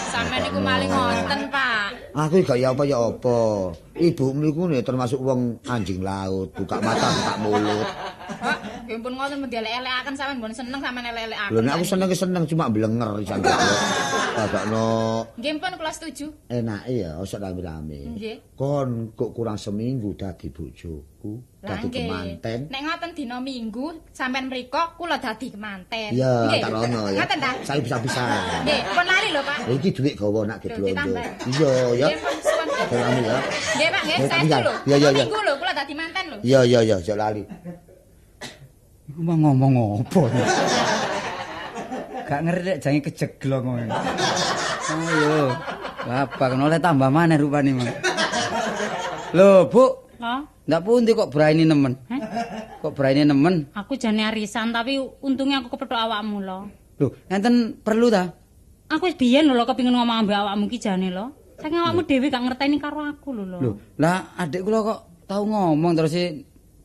Sampean niku maling ngoten, Pak. Aku gak ya apa ya apa. Ibumu niku termasuk wong anjing laut, buka mata buka mulut. Pak, nggih pun ngoten mesti elek-elekaken sampean mbon seneng sampean elek-elekaken. Lho nek aku seneng cuma blenger isan. Padakno. Nggih pun kula setuju. Enake ya ojo rame-rame. Nggih. Kon kok kurang seminggu dadi bojoku, dadi kemanten. Nek ngoten dina Minggu sampean mriko kula dadi kemanten. Nggih, tak rono ya. Ngoten ta? Saya bisa-bisa. Nggih, pun lali lho, Pak. Iki dhuwit gawa nak diblonjo. Iya ya. Nggih pun suwun. Rame ya. Nggih, Pak, nggih, saestu lho. Iya iya iya. Minggu lho kula dadi manten lho. Iya iya iya, aja lali. Iku mah ngomong apa? Gak ngerti nek jange kejeglong ngono. Oh yo. Bapak oleh tambah maneh rupane mah. Lho, Bu. Lho, ndak pundi kok berani nemen? Heh? Kok berani nemen? Aku jane arisan tapi untungnya aku kepethuk awakmu lho. Lho, enten perlu ta? Aku wis biyen lho kepengin ngomong ambek awakmu ki jane lho. Saking awakmu dhewe gak ngerteni karo aku lho lho. Lho, lah adik kula kok tau ngomong terus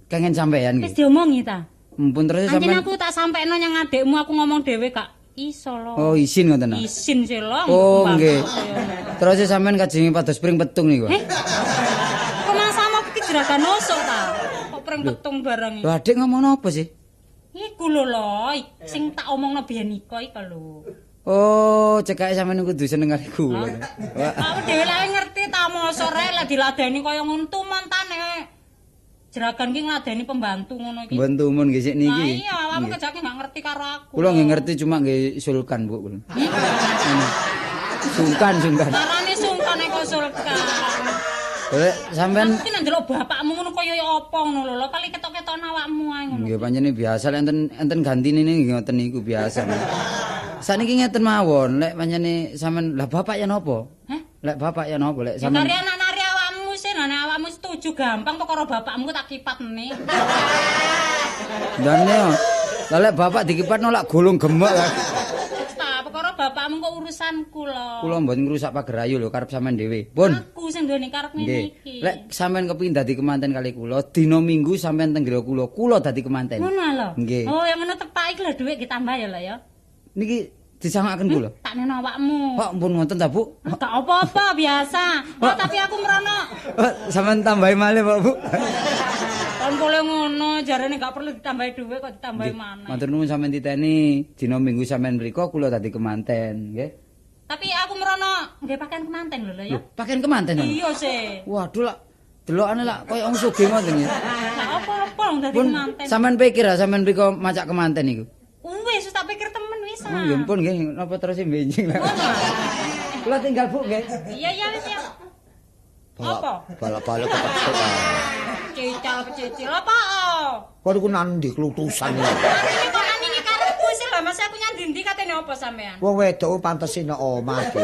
kengen sampean iki. Wis diomongi ta? Mumpun terus sampean. Anjen aku tak sampekno nyang adikmu aku ngomong dhewe gak iso lho. Oh, isin ngoten ta? Isin sih lho. Oh, nggih. Terus sampean kajenge pados pring petung niku. Kok masamu iki jeragan osok ta? Kok pring petung barang iki. Lho, adik ngomong napa sih? Iku lho lho, sing tak omongno biyen iko iku lho. Oh, cekake sampean kudu seneng karo kula. Aku dhewe lek ngerti ta mosok rek lek diladeni kaya ngono tuman tane. Jeragan ki ngladeni pembantu ngono iki. Mboten tumun nggih sik niki. Lah iya, awakmu kejake gak ngerti karo aku. Kula nggih ngerti cuma nggih sulkan, Bu. Sungkan, sungkan. Karane sungkan kok sulkan. Lek sampean iki nek ndelok bapakmu ngono kaya ya apa ngono lho, kali ketok-ketokno awakmu ae ngono. Nggih pancene biasa lek enten gantine nggih ngoten niku biasa. Sakniki ngeten mawon, lek pancene sampean lah bapak ya napa? Heh? Lek bapak ya napa lek sampean? Ya nari awakmu sih, nek awakmu setuju gampang perkara bapakmu tak kipat meneh. Ndane lah lek bapak dikipatno lak gulung gemek lah. Ta perkara bapakmu kok urusanku lho. Kula mboten ngrusak pager ayu lho karep sampean dhewe. Pun. Aku sing duweni karep ngene iki. Lek sampean kepingin dadi kemanten kali kula, dina Minggu sampean teng griya kula, kula dadi kemanten. Ngono lho. Nggih. Oh, yang ngono tepak iki lho dhuwit ditambah ya lho ya. Niki disangakaken kula. Tak neno awakmu. Kok ampun ngoten ta, Bu? Gak apa-apa biasa. Oh, tapi aku merono. Sampean tambahi malih, Pak, Bu. Kon boleh ngono, jarene gak perlu ditambahi dhuwit kok ditambahi maneh. Matur nuwun sampean titeni, dina Minggu sampean mriko kula dadi kemanten, nggih. Tapi aku merono nggih pakaian kemanten lho ya. Pakaian kemanten? Iya sih. Waduh lak delokane lak koyo wong sugih ngoten ya. Gak apa-apa wong dadi kemanten. Sampean pikir ah sampean mriko macak kemanten iku. Wis tak pikir temen wis. Oh, nggih pun nggih napa terus benjing lah. Kula tinggal Bu nggih. Iya iya wis ya. Apa? Balak-balak kepethuk. Cicil-cicil apa? Kok iku nang ndi klutusan iki? Kok nang iki karepku sih lho Mas aku nyang ndi katene apa sampean? Wong wedok pantese nek omah iki.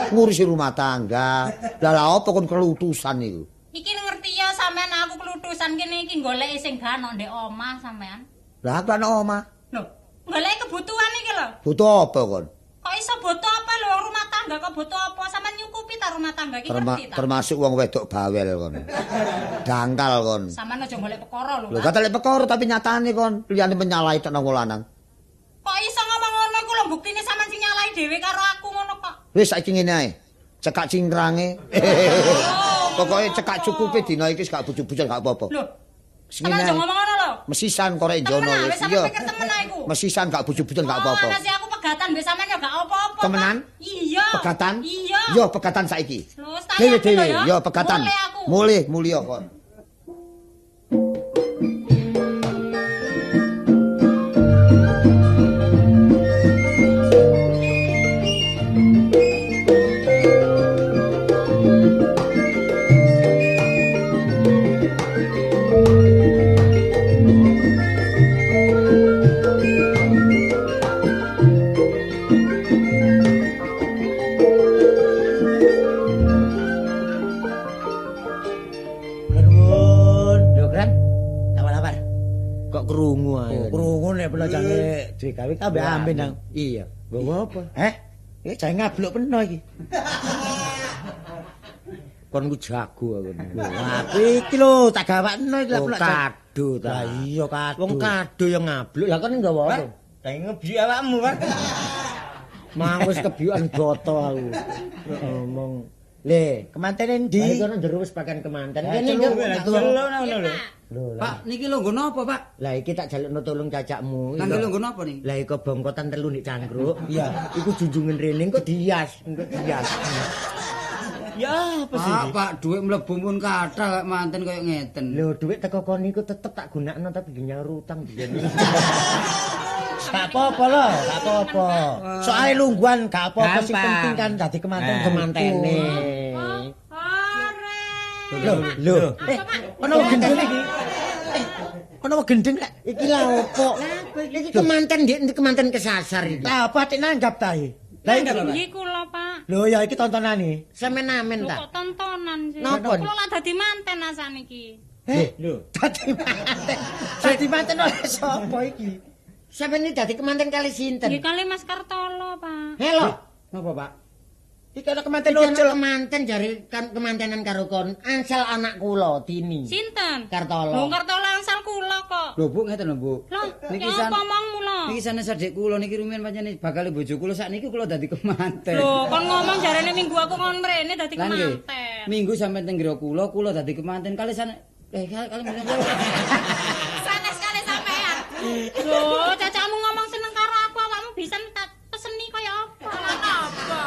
Ngurusi rumah tangga. Lah lha apa kon klutusan iku? Iki ngerti ya sampean aku klutusan kene iki goleki sing gak ono ndek omah sampean. Lah aku ana omah. Lho, goleki kebutuhan iki lho. Butuh apa kon? Kok iso butuh apa lho wong rumah tangga kok butuh apa? Sampeyan nyukupi ta rumah tangga iki ngerti ta? Termasuk wong wedok bawel kon. Dangkal kon. Sampeyan aja golek perkara lho. Lho kate lek perkara tapi nyatane kon liyane menyalahi tok nang wong lanang. Kok iso ngomong ngono iku lho buktine sampeyan sing nyalahi dhewe karo aku ngono kok. Wis saiki ngene ae. Cekak cingkrange. Pokoke cekak cukupe dina iki gak bujuk-bujuk gak apa-apa. Lho. Sampeyan aja ngomong ngono lho. Mesisan korek jono wis. Iya. Pikir temen aku. Mesisan gak bujuk-bujuk gak apa-apa. Oh, aku pegatan mbek sampean ya gak apa-apa. Temenan? Iya. Pegatan? Iya. Yo pegatan saiki. Lho, dhewe-dhewe. Yo pegatan. Mulih, mulih kon. Duwe gawe kabeh amben nang. Iya. Nggo apa? Heh? Iki jae ngabluk peno iki. Kon ku jago aku. Aku iki lho tak gawakno iki lho kado ta. Lah iya kado. Wong kado yang ngabluk. Lah kon nggawa apa? Lah ngebyuk awakmu, Pak. Mang wis kebyukan boto aku. Ngomong. Le, kemantene ndi? Lah kono jero wis pakaian kemanten. Kene celuk ngono lho. Pak, niki lho nggo napa, Pak? Lah iki tak jalukno tolong cacakmu. Lah lho nggo napa niki? Lah iku bongkotan telu nek cangkruk. Iya. Iku junjungan rene engko dias, engko dias. Ya, apa sih? Pak, Pak, dhuwit mlebu pun kathah kok manten koyo ngeten. Lho, dhuwit teko kon niku tetep tak gunakno tapi nyaur utang biyen. Gak apa-apa lho, gak apa-apa. Soale lungguhan gak apa-apa sing penting kan dadi kemanten kemantene. Lho, lho. Ono gendeng iki. Ono gendeng lek iki lha opo? Iki kemanten ndek kemanten kesasar iki. Lah apa atik nanggap ta iki? Lah iki nggih kula, Pak. Lho ya iki tontonane. Sampeyan amen ta? Kok tontonan sih? Napa? Kula lak dadi manten asaniki. Lho, dadi manten. Dadi manten oleh sapa iki? Sampeyan iki dadi kemanten kali sinten? Nggih kali Mas Kartolo, Pak. Helo. Napa, Pak? Iki ana kemanten ojol. Kemanten jare kan kemantenan karo kon. Angsal anak kula Dini. Sinten? Kartolo. Lho Kartolo angsal kula kok. Lho Bu ngeten lho Bu. Niki san omongmu lho. Niki sanes adik kula niki rumiyin pancen bakal bojo kula sakniki kula dadi kemanten. Lho kon ngomong jarene minggu aku kon mrene dadi kemanten. Minggu sampe teng griya kula, kula dadi kemanten kali san kali sanes kali sampean. Lho cacakmu ngomong seneng karo aku awakmu bisa tak peseni kaya apa? Apa?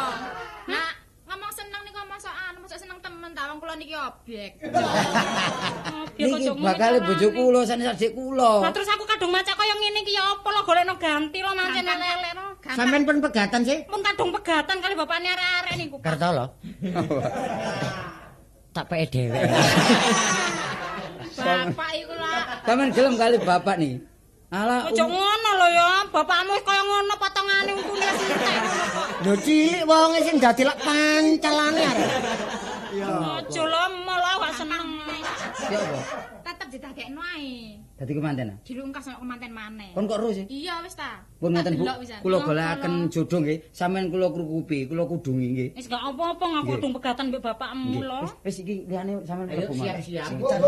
Nak ngomong seneng niku mosok anu mosok seneng temen ta wong kula niki objek. Niki bakal bojo kula sanes adik kula. Lah terus aku kadung macak kaya ngene iki ya apa lho golekno ganti lho mancen elek-elek lho. Sampeyan pun pegatan sih? Pun kadung pegatan kali bapakne arek-arek niku. Kartolo. Tak peke dhewek. Bapak iku lah. Sampeyan gelem kali bapak nih. Alah, ojo ngono lho ya, bapakmu wis kaya ngono potongane untune wis entek ngono kok. Lho cilik wonge sing dadi lak pancalane arek. Ojo lho malah gak seneng. Ya apa? Tetep didadekno ae. Dadi kemanten ah? Dilungkas sama kemanten maneh. Kon kok ero sih? Iya wis ta. Pun ngoten Bu, kula golekaken jodoh nggih, sampean kula krukupi, kula kudungi nggih. Wis gak apa-apa ngaku kadung pegatan mbek bapakmu lho. Wis iki liyane sampean mlebu maneh. Siap-siap. Manten.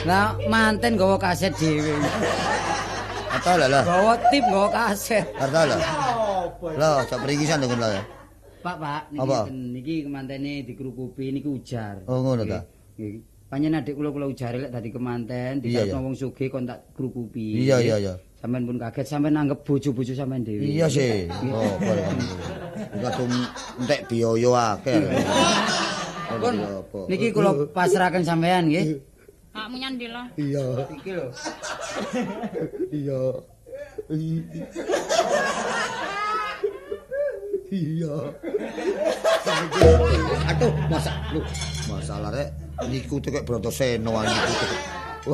Lah manten nggawa kaset dhewe. Atau lho lho. Nggawa tip nggawa kaset. Atau lho. Lho, sak pringisan lho ngono lho. Pak, Pak, niki niki kemantene dikrukupi niku ujar. Oh ngono ta. Nggih. Panjen adik kula kula ujare lek dadi kemanten, dikarepno wong sugih kon tak krukupi. Iya iya iya. Sampeyan pun kaget, sampeyan anggap bojo-bojo sampeyan dhewe. Iya sih. Oh, boleh. Kadung entek biaya akeh. Pun niki kula pasrahaken sampeyan nggih. Hakmu nyandi lho. Iya. Iki lho. Iya. Iya. Aduh, masa lho, masalah rek niku tuh kayak Brontoseno niku.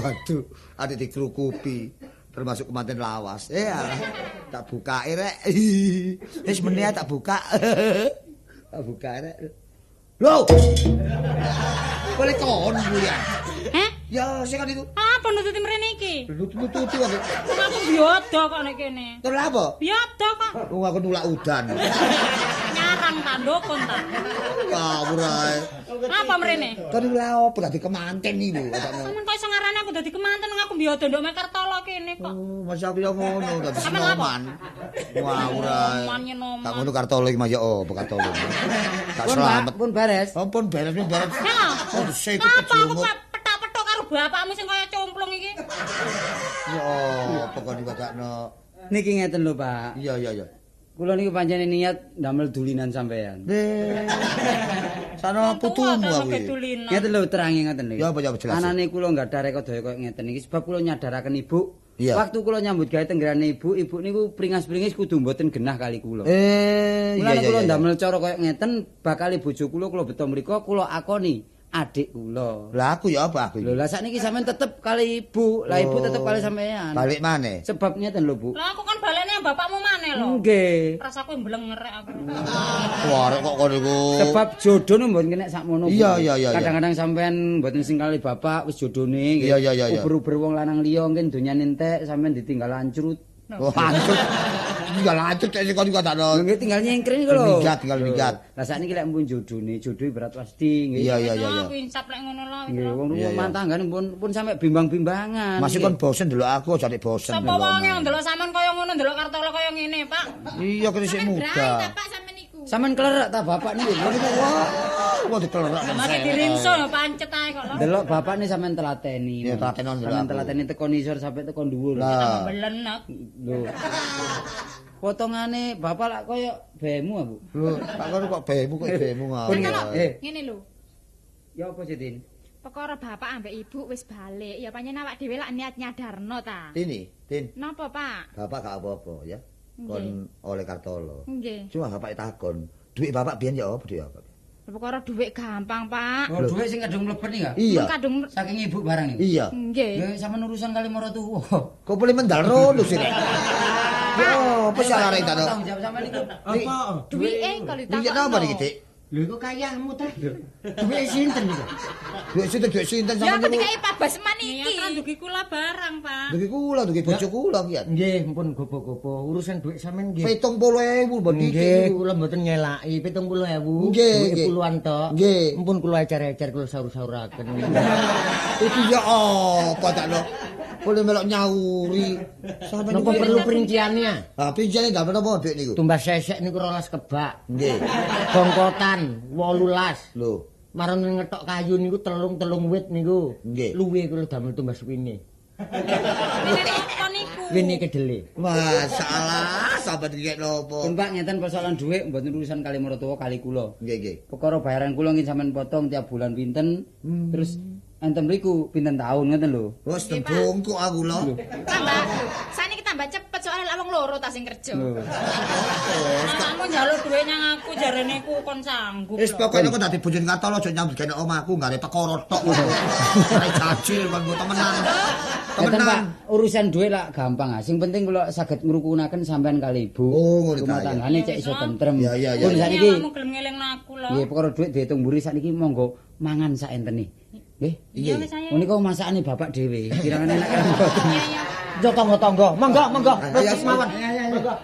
Waduh, adik dikrukupi termasuk kemanten lawas. Ya, tak bukake rek. Wis meneh tak buka. Tak buka rek. Lho. Boleh kon ya. Heh? Ya, sing kan itu. Apa nututi mrene iki? Nututi kok. Aku biyodo kok nek kene. Terus apa? Biyodo kok. Wong aku nulak udan. Nyarang ta ndukun ta. Ngawur ae. Apa mrene? Kon lha opo dadi kemanten iki lho. Sampeyan kok iso ngarani aku dadi kemanten wong aku biyodo ndok Mekartolo kene kok. Oh, masa aku yo ngono dadi sinoman. Ngawur ae. Tak ngono Kartolo iki mah yo opo Kartolo. Tak selamat. Pun beres. Oh, pun beres, pun beres. Oh, apa aku petak-petok karo bapakmu sing kaya cumplung iki. Ya apa kok dibacakno. Niki ngeten lho, Pak. Iya iya iya. Kula niku pancen niat ndamel dulinan sampean. Sana putumu aku. Ngeten lho terangi ngeten lho. Ya apa ya jelas. Anane kula nggadah rekodaya koyo ngeten iki sebab kula nyadaraken ibu. Iya. Waktu kula nyambut gawe tenggerane ibu, ibu niku pringas-pringis kudu mboten genah kali kula. Iya iya. Kula ndamel cara koyo ngeten bakal bojo kula kula beto mriku kula akoni adik kula. Lah aku ya apa aku? Lho lah sakniki sampean tetep kali ibu, lah ibu tetep kali sampean. Balik maneh. Sebab ngeten lho, Bu. Lah aku kan balene bapakmu maneh lho. Nggih. Rasaku mblengerek aku. Wah, kok kono iku. Sebab jodoh nu mboten kenek sakmono. Iya iya iya. Kadang-kadang sampean mboten sing kali bapak wis jodone nggih. Iya iya iya. Uber-uber wong lanang liya mungkin donyane entek sampean ditinggal ancrut. Oh, ancrut. Tinggal ancrut sing kon iku takno. Nggih tinggal nyengkre niku lho. Minggat tinggal minggat. Lah sakniki lek mpun jodone, jodoh berat pasti nggih. Iya iya iya. Aku insap lek ngono lho. Nggih wong rumah tanggane pun sampe bimbang-bimbangan. Masih kon bosen ndelok aku aja nek bosen. Sapa wong yang ndelok sampean kaya ngono ndelok Kartolo kaya ngene, Pak? Iya kene sik muda. Pak sampean niku. Sampean klerak ta bapak niku? Wah diklerak. Mati diringso pancet ae kok lho. Delok bapak nih sampean telateni. Iya telateni ndelok. Sampean telateni teko nisor sampe teko dhuwur. Lah. Belenek. Lho. Potongane bapak lak koyo bemu aku. Lho, tak kono kok bemu kok bemu ngawur. Ngene lho. Ya apa sih, Tin? Perkara bapak ambek ibu wis balik, ya pancen awak dhewe lak niat nyadarno ta. Tini, Tin. Napa, Pak? Bapak gak apa-apa ya. Kon oleh Kartolo. Nggih. Cuma bapak takon, duit bapak biyen ya apa duit bapak? Perkara duit gampang, Pak. Oh, duit sing kadung mlebet iki, Iya. Kadung saking ibu barang niku. Iya. Nggih. Ya sampean urusan kali maratuwa. Kok boleh mendal rono sih, Rek? Yo, apa sih arek ta? Tanggung jawab sampean niku. Apa? Duwike kalau Niki ditakokno. napa niki, Dik? Lho iku kayamu ta? Duwe sinten niku? Duit sinten, duit sinten Ya sampean aku niku? dikai Pak Basman Ya iki. kan dugi kula barang, Pak. Dugi kula, dugi bojo kula ki. Nggih, mpun gopo-gopo. Urusan dhuwit sampean nggih. 70.000 mbok Nggih, titik. kula mboten ngelaki 70.000. Nggih, Duwike nggih. puluhan tok. Nggih. Mpun kula ecer-ecer kula saur-sauraken. Iki ya apa tak lho? Boleh melok nyauri. Sampeyan Napa niku perlu perinciannya? Ha, perinciane ndamel napa dhuwit niku? Tumbas sesek niku 12 kebak. Nggih. Bongkotan 18. Lho, Marang ngetok kayu niku telung-telung wit niku. Nggih. Luwe kula damel tumbas wine. Wine napa niku? Wine kedele. masalah sampeyan iki napa? Pun Pak ngeten persoalan dhuwit mboten urusan kali mertua kali kula. Nggih, nggih. Perkara bayaran kula nggih sampean potong tiap bulan pinten, terus enten mriku pinten tahun ngoten lho. Wes tembungkuk aku lho. Tambah saniki tambah cepet soalnya lak wong loro ta sing kerja. Anakmu njaluk dhuwit nyang aku jarene ku kon sanggup. Wis lho. pokoke nek dadi bojone Kartolo aja nyambut gawe omahku gare perkara tok. Arek jajil kon temenan. Ngeten Pak, Temenan. urusan dhuwit lak gampang ah. Sing penting kula saged ngrukunaken sampean kali ibu. Oh, ngono ta, Rumah iya. tanggane cek iso tentrem. Iya, iya, iya. Pun Ini sakniki awakmu gelem ngelingno aku lho. nggih perkara dhuwit diitung mburi sakniki monggo mangan sak entene. Nggih. Iya wis ayo. Menika masakane bapak dhewe. Kirangan enak kan mboten. Iya, iya. Yo tangga-tangga, monggo monggo. Ayo, Wis mawon. ayo, ayo. Monggo.